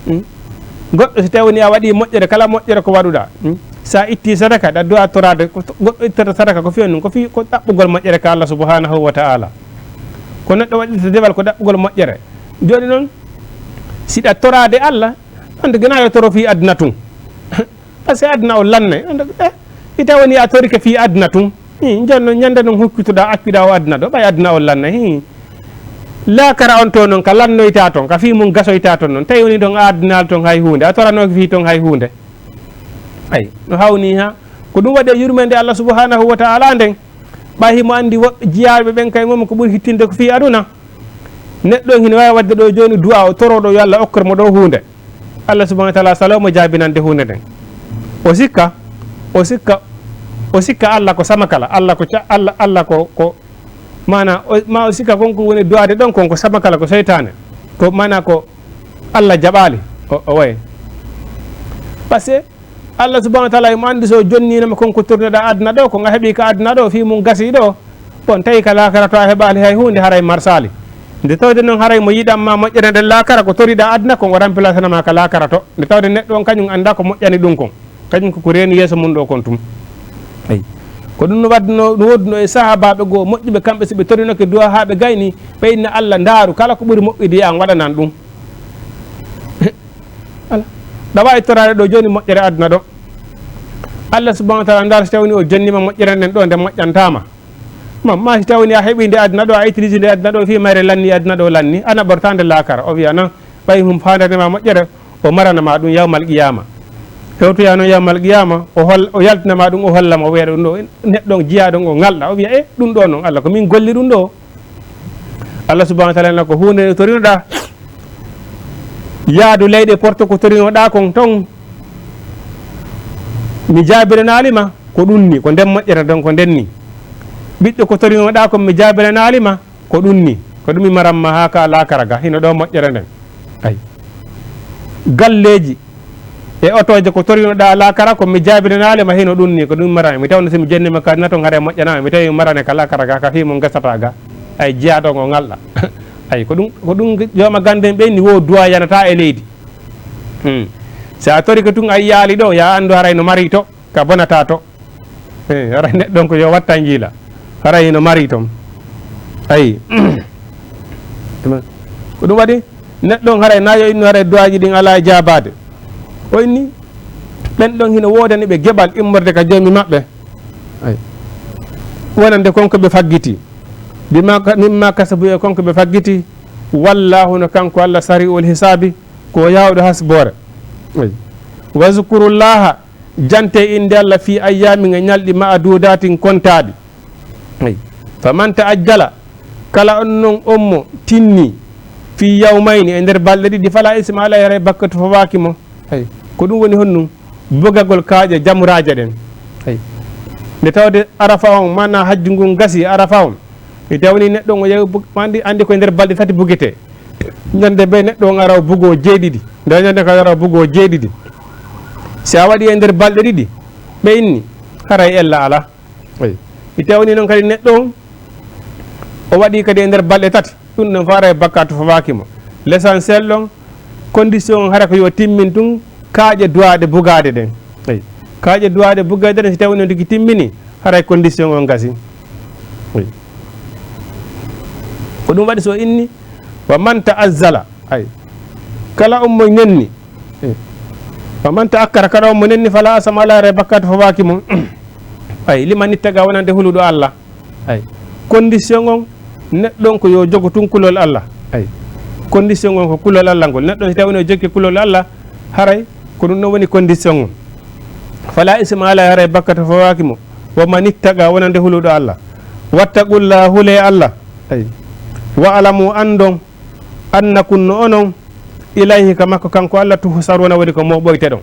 Hmm. Goɗɗo si tawi woni a waɗi moƴƴere, kala moƴƴere ko waɗuɗa. Hmm. Sa itti sadaka, ɗa du'a toraade, ko to-, goɗɗo ittata sadaka ko fii on ɗum, ko fii ko ɗaɓɓugol moƴƴere ka Allah subhanahu wa ta'ala. Ko neɗɗo waɗirta dewal ko ɗaɓɓugol moƴƴere. Jooni non, si ɗa toraade Allah, on gena yo toro fii aduna tun. Parce que aduna o lannay. On, eh, ita woni a torike fii aduna tun. Hi, jonno ñande non hukkutuɗa, accuɗa o aduna ɗo, ɓay aduna o lannay. Hi. Laakara on to non, ka lannoyta ton, ka fii mun gasoyta ton non. Tawi woni ton a adunal ton hay huunde, a toranoke fii ton hay huunde. Ay, no hawni ha. Ko ɗum waɗi e yurmeende Allah subhanahu wa ta'ala nden. Ɓay himo anndi woɓɓe jiyaaɓe ɓen kay mum ko ɓuri hittinde ko fii aduna. Neɗɗo on hino waawi waɗde ɗo jooni du'a o torooɗo yo Allah okkor mo ɗo huunde. Allah subhanahu wa ta'ala saloo mo jaabinande huunde nden. O sikka, o sikka, o sikka Allah ko samakala, Allah ko ca-, Allah, Allah ko, ko, maana, o, ma o sikka kon ko woni du'aade ɗon kon ko samakala, ko seytaane. Ko maana ko Allah jaɓaali, o, o waye. Parce que Allah subhanahu wa ta'ala himo anndi so jonniino ma kon ko torinoɗa aduna ɗo, ko nga heɓi ka aduna ɗo, fii mun gasi ɗo. Bon, tawi ka laakara to a heɓaali hay huunde, haray marsaali. Nde tawde non haray mo yiɗan ma moƴƴere nden laakara, ko toriɗa aduna kon o remplacana ma ka laakara to. Nde tawde neɗɗo on kañum annda ko moƴƴani ɗum kon. Kañum ko ko reeni yeeso mun ɗo kon tum. Ay. Ko ɗum no waɗduno, no woodduno e sahaabaaɓe goo moƴƴuɓe kamɓe si ɓe torinoke du'a haa ɓe gayni, ɓe inna Allah ndaaru kala ko ɓuri moƴƴude an waɗanan ɗum. Ala. Ɗa waawi toraade ɗo jooni moƴƴere aduna ɗo. Allah subhanahu wa ta'ala ndaar si tawni o jonnima moƴƴere nden ɗo nde moƴƴantaama. Ma, ma si tawni a heɓi nde aduna ɗo, a utilise nde aduna ɗo fii mayre lanni aduna ɗo lanni, ana ɓorta nde laakara. O wiya non, ɓay hum faandanema moƴƴere, o marana ma ɗum yawmal qiyama. Hewtoya non yawmal qiyama, o hol-, o yaltina ma ɗum, o holla ma, o wiya ɗum ɗo, neɗɗo on jiya ɗon o ŋalɗa. O wiya, e, ɗum ɗo non, Allah, ko min golli ɗum ɗo. Allah subhanahu wa ta'ala na ko huunde nde torinoɗa, yaadu leyɗe porto ko torinoɗa kon ton, mi jaabiranaali ma, ko ɗum ni, ko nden moƴƴere ɗon, ko nden ni. Ɓiɗɗo ko torinoɗa kon, mi jaabiranaali ma, ko ɗum ni, ko ɗum mi maran ma haa ka laakara ga, hino ɗo moƴƴere nden. Ay. Galleeji e otooje ko torinoɗa laakara ko mi jaabiranaali ma hino ɗum ni, ko ɗum mi maran. Mi tawno si mi jonnima ka aduna ton haray moƴƴanaama, mi tawi mi marane ka laakara ga, ka fii mun gasata ga. Ay, jiya ɗon o ŋalɗa. Ay, ko ɗum, ko ɗum jooma gande en ɓe ni wo du'a yanata e leydi. Hmm. Si a torike tun a yiyaali ɗo, ya anndu haray no mari to. Ka bonata to. Eh, haray neɗɗo on ko yo watta njiila. Haray hino mari ton. Ayi. Ko ɗum waɗi neɗɗo on haray na yo innu haray du'aaji ɗin alaa e jaabaade. O inni ɓen ɗon hino woodani ɓe geɓal immorde ka Joomi maɓɓe. Ayi. Wonande kon ko ɓe faggiti. Bima ka-, mimma kasabu e kon ko ɓe faggiti. Wallaahu no kanko Allah sari'ul hisaabi, ko yaawɗo hasboore. Ayi. Wazkurullaha Jante innde Allah fii ayyaamin e ñalɗi ma'duudaatin kontaaɗi. Ay. Faman ta'ajjala, kala on non on mo tinni fii yawmayni e nder balɗe ɗiɗi, falaa isma alayhi, haray bakkatu fawaaki mo. Ay. Ko ɗum woni honɗum? Bugagol kaaƴe jamuraaje ɗen. Ay. Nde tawde Arafa on, maanaa hajju ngun gasi Arafa on, mi tawni neɗɗo on o yewi bug-, anndi, anndi ko e nder balɗe tati bugetee. Ñande bee neɗɗo on ara o bugoo jeeɗiɗi. Nde ñande kadi ara o bugoo jeeɗiɗi. Si a waɗi e nder balɗe ɗiɗi, ɓe inni, haray ella alaa. Eyi. Mi tawni noon kadi neɗɗo on, o waɗi kadi e nder balɗe tati. Ɗum ɗon fof haray bakkaatu fawaaki mo. L'essentiel ɗon, condition on hara ko yo timmin tun kaaƴe duwaaɗe bugaade ɗen. Eyi. Kaaƴe duwaaɗe bugaade ɗen, si tawii noon tigi timmini, haray condition on gasi. Eyi. Ko ɗum waɗi so inni, wa man ta'azzala, ay, kala on mo nenni, eh, wa man ta'akkara, kala on mo nenni, fala asama ala, haray bakkaatu fawaaki mo. Ay, liman ittaqa, wonande huluɗo Allah. Ay, condition on, neɗɗo on ko yo jogo tun kulol Allah. Ay, condition on ko kulol Allah ngol. Neɗɗo on si tawii no jokki kulol Allah, haray ko ɗum ɗon woni condition on. Fala isma alayhi, haray bakkata fawaaki mo. Wa man ittaqa, wonande huluɗo Allah. Wattaqullaha, hulee Allah. Ay. Wa alamu, anndon, annakum, no onon, ilayhi, ka makko kanko Allah, tuhsharuna, woni ko mooɓoyteɗon.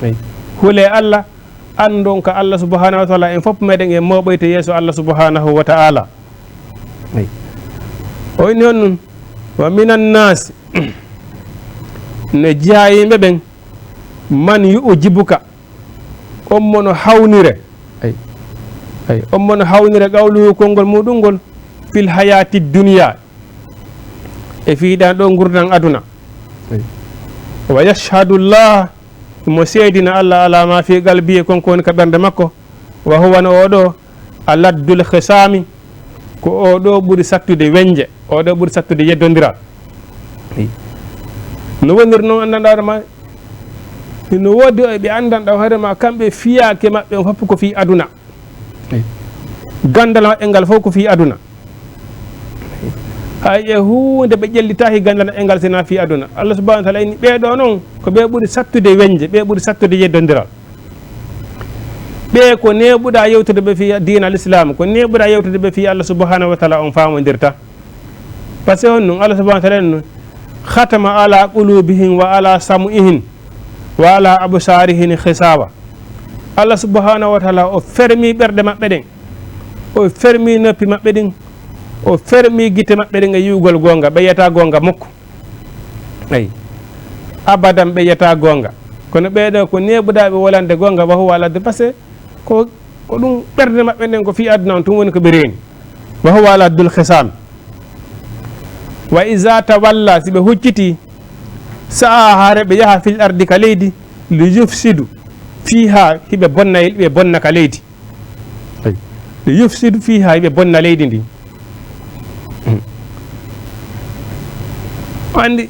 Ay. Hulee Allah, anndon ka Allah subhanahu wa ta'ala, en fof meɗen en mooɓoyte yeeso Allah subhanahu wa ta'ala. Ay. O inni on nun, wa minan naasi, no jeyaa yimɓe ɓen, man yu'jibuka, on mo no hawnire, ay, ay, on mo no hawnire qawluhu, konngol muɗum ngol, fil hayati dunya, e fii ɗan ɗo ngurndan aduna. Ay. Wa yashhadu Allah, mo seedina Allah ala ma fi qalbi, e kon ko woni ka ɓernde makko. Wa huwa, no o ɗo, aladdul khisami, ko o ɗo ɓuri sattude weñje, o ɗo ɓuri sattude yeddondiral. No woniri noon, anndanɗaa hoore ma, no woodi e ɓe anndanɗaa hoore ma, kamɓe fiyaake maɓɓe on fof ko fii aduna. Ganndal maɓɓe ngal fof ko fii aduna. Hay e huunde ɓe ƴellitaaki ganndal maɓɓe ngal, sinaa fii aduna. Allah subhanahu wa ta'ala inni, ɓee ɗoo noon, ko ɓe ɓuri sattude weñje, ɓe ɓuri sattude yeddondiral. Ɓe ko neeɓuɗaa yewtude ɓe fii diina al-Islam, ko neeɓuɗaa yewtude ɓe fii Allah subhanahu wa ta'ala on faamondirta. Parce que honɗum? Allah subhanahu wa ta'ala no, khatama ala qulubihim wa ala sam'ihim wa ala absarihim ghishawa. Allah subhanahu wa ta'ala o fermi ɓerɗe maɓɓe ɗen, o fermi noppi maɓɓe ɗin, o fermi gite maɓɓe ɗin e yi'ugol goonga, ɓe yi'ataa goonga mukko. Ay. Abadan ɓe yi'ataa goonga. Kono ɓee ɗoo ko neeɓuɗaa ɓe wolande goonga, wa huwa aladdu, parce que ko, ko ɗum ɓerɗe maɓɓe nden ko fii aduna on tun woni ko ɓe reeni. Wa huwa aladdul khisam. Wa iza tawalla, si ɓe hucciti, sa'a, hare ɓe yaha fil ardi ka leydi, li yufsidu fiha, hiɓe bonna, ɓe bonna ka leydi. Ay. Li yufsidu fiha, hiɓe bonna leydi ndin. Hmm. Andi,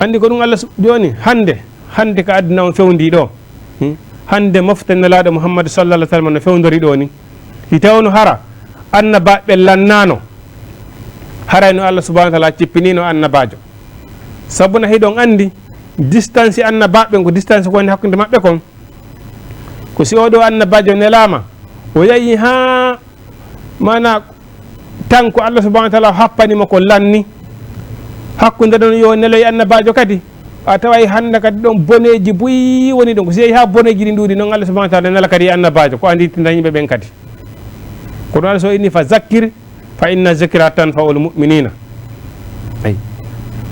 andi ko ɗum Allah su-, jooni, hande, hande ka aduna on fewndi ɗo. Hmm? Hande mofte Nelaaɗo Muhammad sallallahu alaihi wasallam no fewndori ɗo ni. Si tawno hara annabaaɓe lannaano, haray no Allah subhanahu wa ta'ala cippinino annabaajo. Sabu na hiɗon andi distance annabaaɓe ko distance ko woni hakkunde maɓɓe kon. Ko si oɗo annabaajo nelaama, o yahi haa, maana, tan ko Allah subhanahu wa ta'ala happani mo ko lanni. Hakkunde ɗon yo neloy annabaajo kadi, a taway hande kadi ɗon boneeji buy woni ɗon. Ko si yahi haa boneeji ɗi ɗuuɗi, non Allah subhanahu wa ta'ala nela kadi annabaajo, ko andi tinta yimɓe ɓen kadi. Ko ɗon Allah so inni, "Fa zakkir, fa inna zikra tanfa'ul mu'minina." Ay.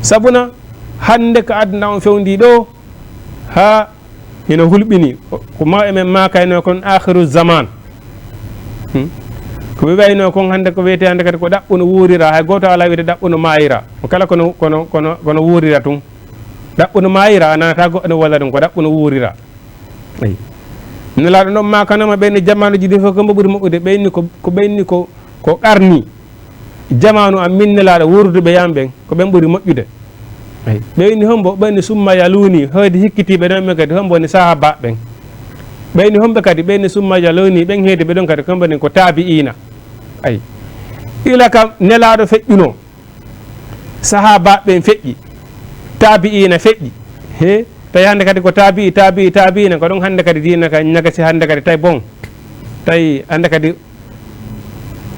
Sabuna hande ka aduna on fewndi ɗo, haa hino hulɓini, ko mawɓe men maakayno kon akhiru zaman. Hmm? Ko ɓe wayno kon hande ko wiyete hande kadi ko ɗaɓɓu no wuurira, hay gooto alaa wiyete ɗaɓɓu no maayira. Ko kala kono, kono, kono, kono wuurira tun. Ɗaɓɓu no maayira, a nanata goɗɗo no walla ɗum, ko ɗaɓɓu no wuurira. Ayi. Nelaaɗo ɗon maakanoma ɓen e jamaanuji ɗi fof ko mbo ɓuri moƴƴude, ɓen ni ko, ko ɓen ni ko, ko qarni. Jamaanu am min Nelaaɗo wuurduɓe yam ɓen, ko ɓen ɓuri moƴƴude. Ayi. Ɓe inni hombo, ɓe inni summa yaluuni, hoyde hikkitiiɓe ɗon ɓen kadi, hombo woni sahaabaaɓe ɓen. Ɓe inni homɓe kadi, ɓe inni summa yaluuni, ɓen heedi ɓe ɗon kadi, ko hombo woni ko taabi'iina. Ayi. Ila kam Nelaaɗo feƴƴuno, sahaabaaɓe ɓen feƴƴi, taabi'iina feƴƴi. He, tawi hannde kadi ko taabi'i, taabi'i, taabi'iina, ko ɗon hannde kadi diina ka ñagasi hannde kadi tawi bon. Tawi hannde kadi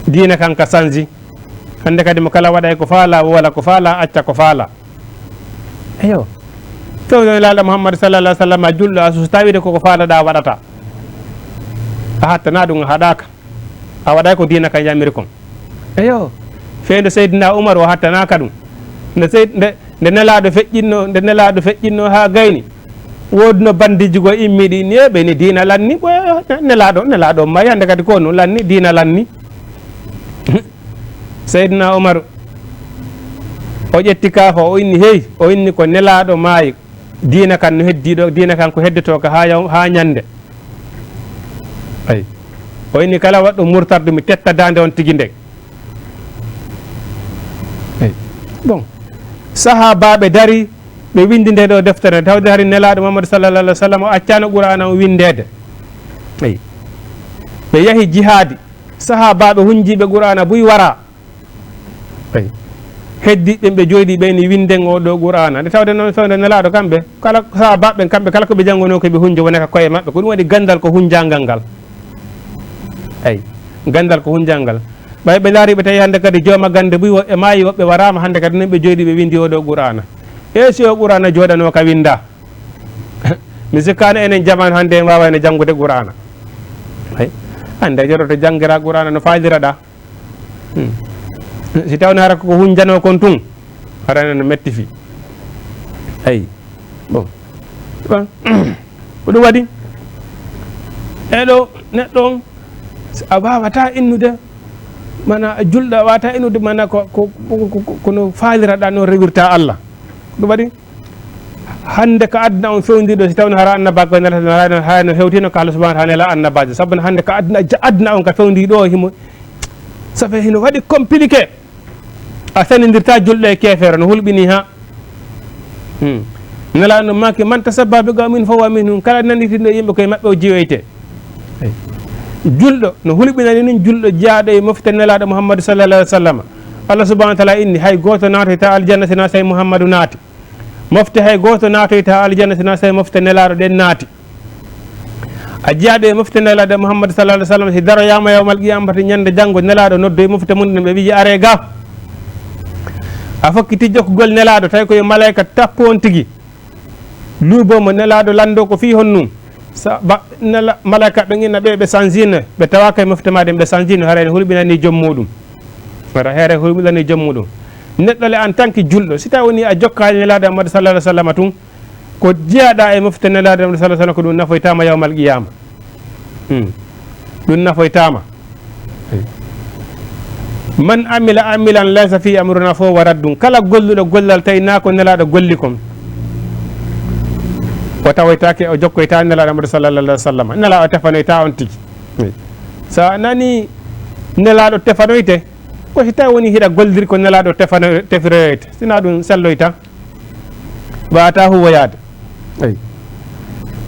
diina kan ka sanji. Hannde kadi mo kala waɗay ko faala, wala ko faala, acca ko faala. Eyo. Fewndo Nelaaɗo Muhammad sallallahu alaihi wasallam, a julɗo, a suusataa wiide koko faalaɗaa waɗata. A hattanaa ɗum, a haɗaaka. A waɗay ko diina kan yamiri kon. Eyo. Fewndo Seydina Umar, o hattanaaka ɗum. Nde Seyd-, nde, nde Nelaaɗo feƴƴinno, nde Nelaaɗo feƴƴinno haa gayni, woodno bandiji goo immiiɗi, ni e ɓe ni diina lanni, ɓe Nelaaɗo, Nelaaɗo maayi hannde kadi ko no lanni, diina lanni. Seydina Umar, o ƴetti kaafa, o inni, "Hey," o inni, "ko Nelaaɗo maayi, diina kan no heddi ɗo, diina kan ko heddotoo ka haa yaw-, haa ñande." Ay. O inni, "Kala waɗɗo murtardu, mi tetta daande on tigi nden." Ay. Bon. Sahaabaaɓe dari, ɓe windi nde ɗo deftere, tawde hari Nelaaɗo Muhammad sallallahu alaihi wasallam o accaano Qur'aana o windeede. Ay. Ɓe yahi jihaadi. Sahaabaaɓe hunjiiɓe Qur'aana buy wara. Ay. Heddiiɓe ɓen ɓe jooɗii ɓen ni winnden oo ɗoo Qur'aana. Nde tawde noon fewndo Nelaaɗo kamɓe, kala sahaabaaɓe ɓen kamɓe kala ko ɓe janngunoo ko ɓe hunjo wonaa ka koye maɓɓe. Ko ɗum waɗi ganndal ko hunjaangal ngal. Eey, ganndal ko hunjaangal. Ɓay ɓe ndaarii ɓe tawi hannde kadi jooma gannde buy woɓɓe maayi, woɓɓe waraama, hannde kadi noon ɓe jooɗii ɓe winndi oo ɗoo Qur'aana. E si oo Qur'aana jooɗanoo ka winndaa? Mi sikkaano enen jamaanu hannde en waawayno janngude Qur'aana. Eey, hannde joɗoto janngiraa Qur'aana no faaliraɗaa. Hmm. Si tawno hara ko hunjanoo kon tun, hara no metti fii. Eey. Bon. Bon. Ko ɗum waɗi? E ɗo neɗɗo on, a waawataa innude, mana a julɗo, a waawataa innude, mana ko, ko, ko, ko, ko no faaliraɗaa, no rewirta Allah. Ko ɗum waɗi? Hannde ka aduna on fewndiiɗo, si tawno hara annabaajo nelata, hara no, hara no hewtino ka Allah subhanahu wa ta'ala nela annabaajo. Sabu no hannde ka aduna, ja-, aduna on ka fewndii ɗo, himo, ça fait hino waɗi compliqué. A sanindirta julɗo e keefeero, no hulɓini ha. Hmm. Nelaaɗo no maaki, "Man tashabbaha bi qawmin fahuwa minhum." Kala nannditino e yimɓe, koye maɓɓe o jiyoyte. Eey. Julɗo, no hulɓinani nun julɗo jiyaaɗo e mofte Nelaaɗo Muhammadu sallallahu alaihi wa sallam. Allah subhanahu wa ta'ala inni, hay gooto naatoyta aljanna si na tawi Muhammadu naati. Mofte hay gooto naatoyta aljanna si na tawi mofte Nelaaɗo ɗen naati. A jiyaaɗo e mofte Nelaaɗo Muhammadu sallallahu alaihi wa sallam, si daroyaama yawmal qiyamati ñande janngo, Nelaaɗo noddoyi mofte mum ɗen, ɓe wi'i, "Aree ga." A fokkiti jokkugol Nelaaɗo, tawi ko yo malaa'ika tappo on tigi. Luubo mo Nelaaɗo lanndo ko fii honɗun. Sa-, ba-, nela-, malaa'ika ɓen inna ɓe, ɓe sanjino, ɓe tawaaka e mofte maa ɗen, ɓe sanjino, haray no hulɓinani joom muuɗum. Wata heere hulɓinani joom muuɗum. Neɗɗo le en tant que julɗo, si tawi woni a jokkaali Nelaaɗo Muhammadu sallallahu alaihi wa sallam tun, ko jiyaaɗaa e mofte Nelaaɗo Muhammadu sallallahu alaihi wa sallam, ko ɗum nafoytaama yawmal qiyama. Hmm. Ɗum nafoytaama. Man amila amilan laysa fi amruna fahuwa raddun. Kala golluɗo gollal tawi naa ko Nelaaɗo golli kon, o tawoytaake, o jokkoytaa Nelaaɗo Muhammadu sallallahu alaihi wa sallam. Nelaaɗo tefanoytaa on tigi. Sa nani Nelaaɗo tefanoyte, ko si tawi woni hiɗa golliri ko Nelaaɗo tefano-, tefiroyte. Sina ɗum selloyta. Wa ataahu woyaade. Eyi.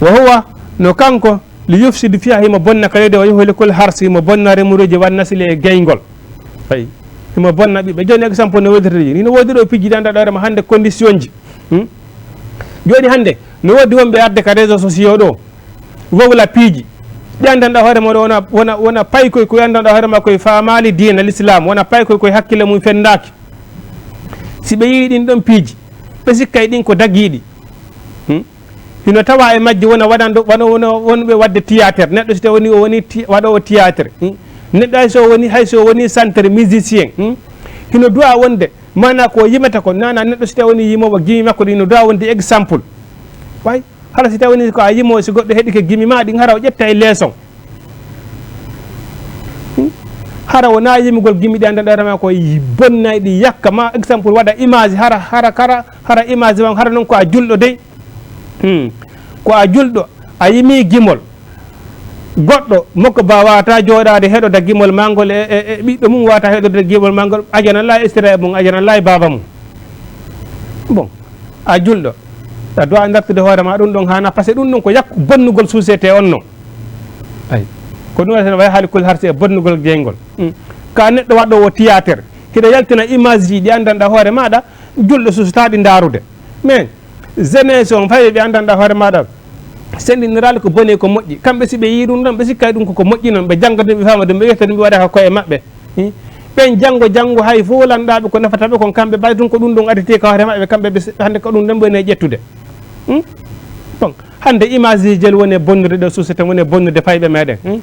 Wa huwa, no kanko, li yufsidu fiha, himo bonna ka leydi, wa yuhlikul harsa, himo bonna remuruuji, wan nasli e geyngol. Eyi. Himo bonna ɓiɓɓe. Jooni exemple no woodiri. Hino woodi ɗo piiji ɗi annduɗaa hoore ma hannde condition ji. Hmm? Jooni hannde, no woodi wonɓe arde ka réseaux sociaux ɗo. Wowla piiji. Ɗi anndanɗaa hoore ma ɗo wona, wona, wona paykoy ko anndanɗaa hoore ma koye faamaali diina l'islam, wona paykoy koye hakkille mum fenndaaki. Si ɓe yii ɗin ɗon piiji, ɓe sikkay ɗin ko dagiiɗi. Hmm? Hino tawa e majji wona waɗanɗo, wano, wano wonɓe waɗde théâtre. Neɗɗo si tawi woni o woni ti-, waɗoowo théâtre. Hmm? Neɗɗo hay so woni, hay so woni chanteur musicien. Hmm? Hino duwa wonde, maana ko yimata ko, nana neɗɗo si tawi woni yimoowo gimi makko ɗin, hino duwa wonde exemple. Way, hara si tawi woni ko a yimoowo, si goɗɗo heɗike gimi ma ɗin, hara o ƴetta e leçon. Hmm? Hara wona yimugol gimi ɗi anndanɗaa hoore ma ko yi-, bonnay ɗi yakka ma, exemple waɗa image, hara, hara, hara, hara image ma, hara non ko a julɗo dey. Hmm. Ko a julɗo, a yimi gimol. Goɗɗo, mokko ba wata jooɗaade heɗoda gimol ma ngol e, e, e ɓiɗɗo mum wata heɗoda gimol ma ngol, ajana lay istira e mum, ajana lay baaba mum. Bon, a julɗo, a doit dartude hoore ma ɗum ɗon haana, parce que ɗum ɗon ko yakku bonnugol société on non. Ay. Ko ɗum waɗata no way haali kul harsi e bonnugol geyngol. Hmm. Ka neɗɗo waɗɗo o théâtre, hiɗa yaltina image ji ɗi anndanɗaa hoore maɗa, julɗo susata ɗi ndaarude. Mais, jeunesse on, fay ɓe anndanɗaa hoore maɗa, senndiniraali ko boni ko moƴƴi. Kamɓe si ɓe yii ɗum ɗon, ɓe sikkay ɗum koko moƴƴi non, ɓe jannga ɗum, ɓe faama ɗum, ɓe yetta ɗum, ɓe waɗa ka koye maɓɓe. Hmm? Ɓen janngo, janngo hay fof lanɗaaɓe ko nafata ɓe kon, kamɓe ɓay ɗum ko ɗum ɗon aditi ka hoore maɓɓe, kamɓe ɓe si-, hannde ko ɗum ɗon ɓe ne ƴettude. Hmm? Bon, hannde image ji jel woni e bonnude ɗo société, woni e bonnude fayɓe meɗen. Hmm?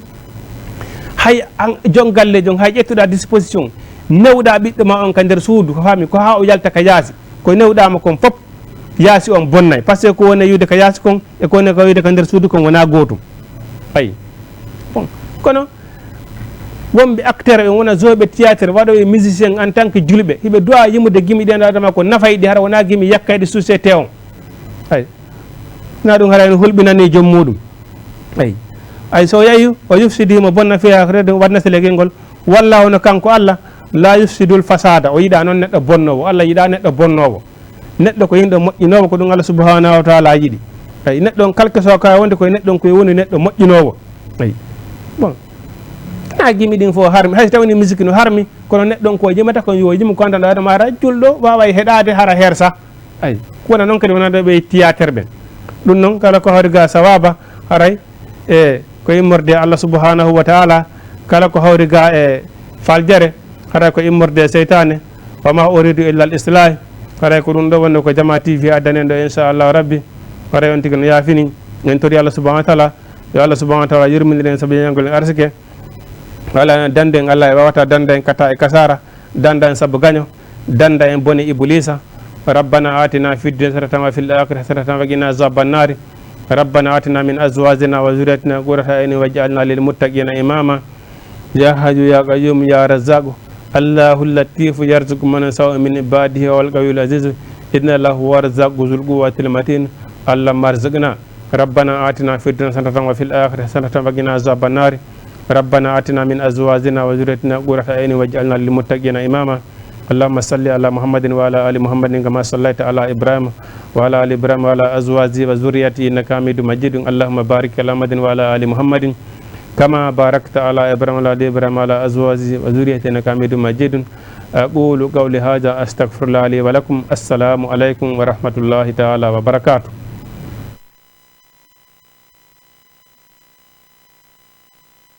Hay an, jon galle jon, hay ƴettuɗa disposition, newɗa ɓiɗɗo ma on ka nder suudu, ko faami, ko haa o yalta ka yaasi, ko newɗa mo kon fof, yaasi on bonnay. Parce que ko woni yiwde ka yaasi kon, e ko woni ka yiwde ka nder suudu kon wona gootum. Ayi. Bon, kono wonɓe acteur en wona joueɓe théâtre, waɗooɓe musicien en tant que julɓe, hiɓe duwa yimude gimi ɗi anndanɗaa hoore ma ko nafay ɗi, hara wona gimi yakkayɗi société on. Ayi. Na ɗum haray no hulɓinani joom muɗum. Ayi. Ay so yahi o yufsidi mo bonna fi akhirati, wadna selegel ngol. Wallahu, no kanko Allah, la yufsidul fasada, o yiɗa noon neɗɗo bonnoowo. Allah yiɗa neɗɗo bonnoowo. Neɗɗo ko yimɗo moƴƴinoowo, ko ɗum Allah subhanahu wa taala yiɗi. Ayi, neɗɗo on kalke so ka wonde koye neɗɗo on koye woni neɗɗo moƴƴinoowo. Ayi. Bon. Taa gimi ɗin fof harmi, hay so tawii musique no harmi, kono neɗɗo on ko jimata kon yo jimu, ko anndan ɗo adama hara julɗo waaway heɗaade hara hersa. Ay, wona noon kadi wonande ɓe théâtre ɓen. Ɗum noon kala ko hawri ga sawaba, haray e ko immorde Allah subhanahu wa ta'ala, kala ko hawri ga e faljere, haray ko immorde seytaane. Wa ma uridu illa al islah. Haray ko ɗum ɗo wonno ko Jama T V addani en ɗo, inchallahu rabbi. Haray on tigi no yaafini. En tori Allah subhanahu wa ta'ala, yo Allah subhanahu wa ta'ala yurmindire en sabu yeñangol en arsike. Wala dande en Allah e wawata dande en kata e kasara, danda en sabu gaño, danda en bone Iblisa. ربنا آتنا في الدنيا حسنة وفي الآخرة حسنة وقنا عذاب النار. ربنا آتنا من أزواجنا وذرياتنا قرة أعين واجعلنا للمتقين إماما. يا حي يا قيوم يا رزاق. الله اللطيف يرزق من يشاء من عباده وهو القوي العزيز. إن الله هو الرزاق ذو القوة المتين. اللهم ارزقنا. ربنا آتنا في الدنيا حسنة وفي الآخرة حسنة وقنا عذاب النار. ربنا آتنا من أزواجنا وذريتنا قرة أعين واجعلنا للمتقين إماما. اللهم صل على محمد وعلى آل محمد كما صليت على إبراهيم وعلى آل إبراهيم وعلى أزواجه وذريته إنك حميد مجيد. اللهم بارك على محمد وعلى آل محمد كما باركت على إبراهيم وعلى آل إبراهيم وعلى أزواجه وذريته إنك حميد مجيد. أقول قولي هذا أستغفر الله لي ولكم. السلام عليكم ورحمة الله تعالى وبركاته.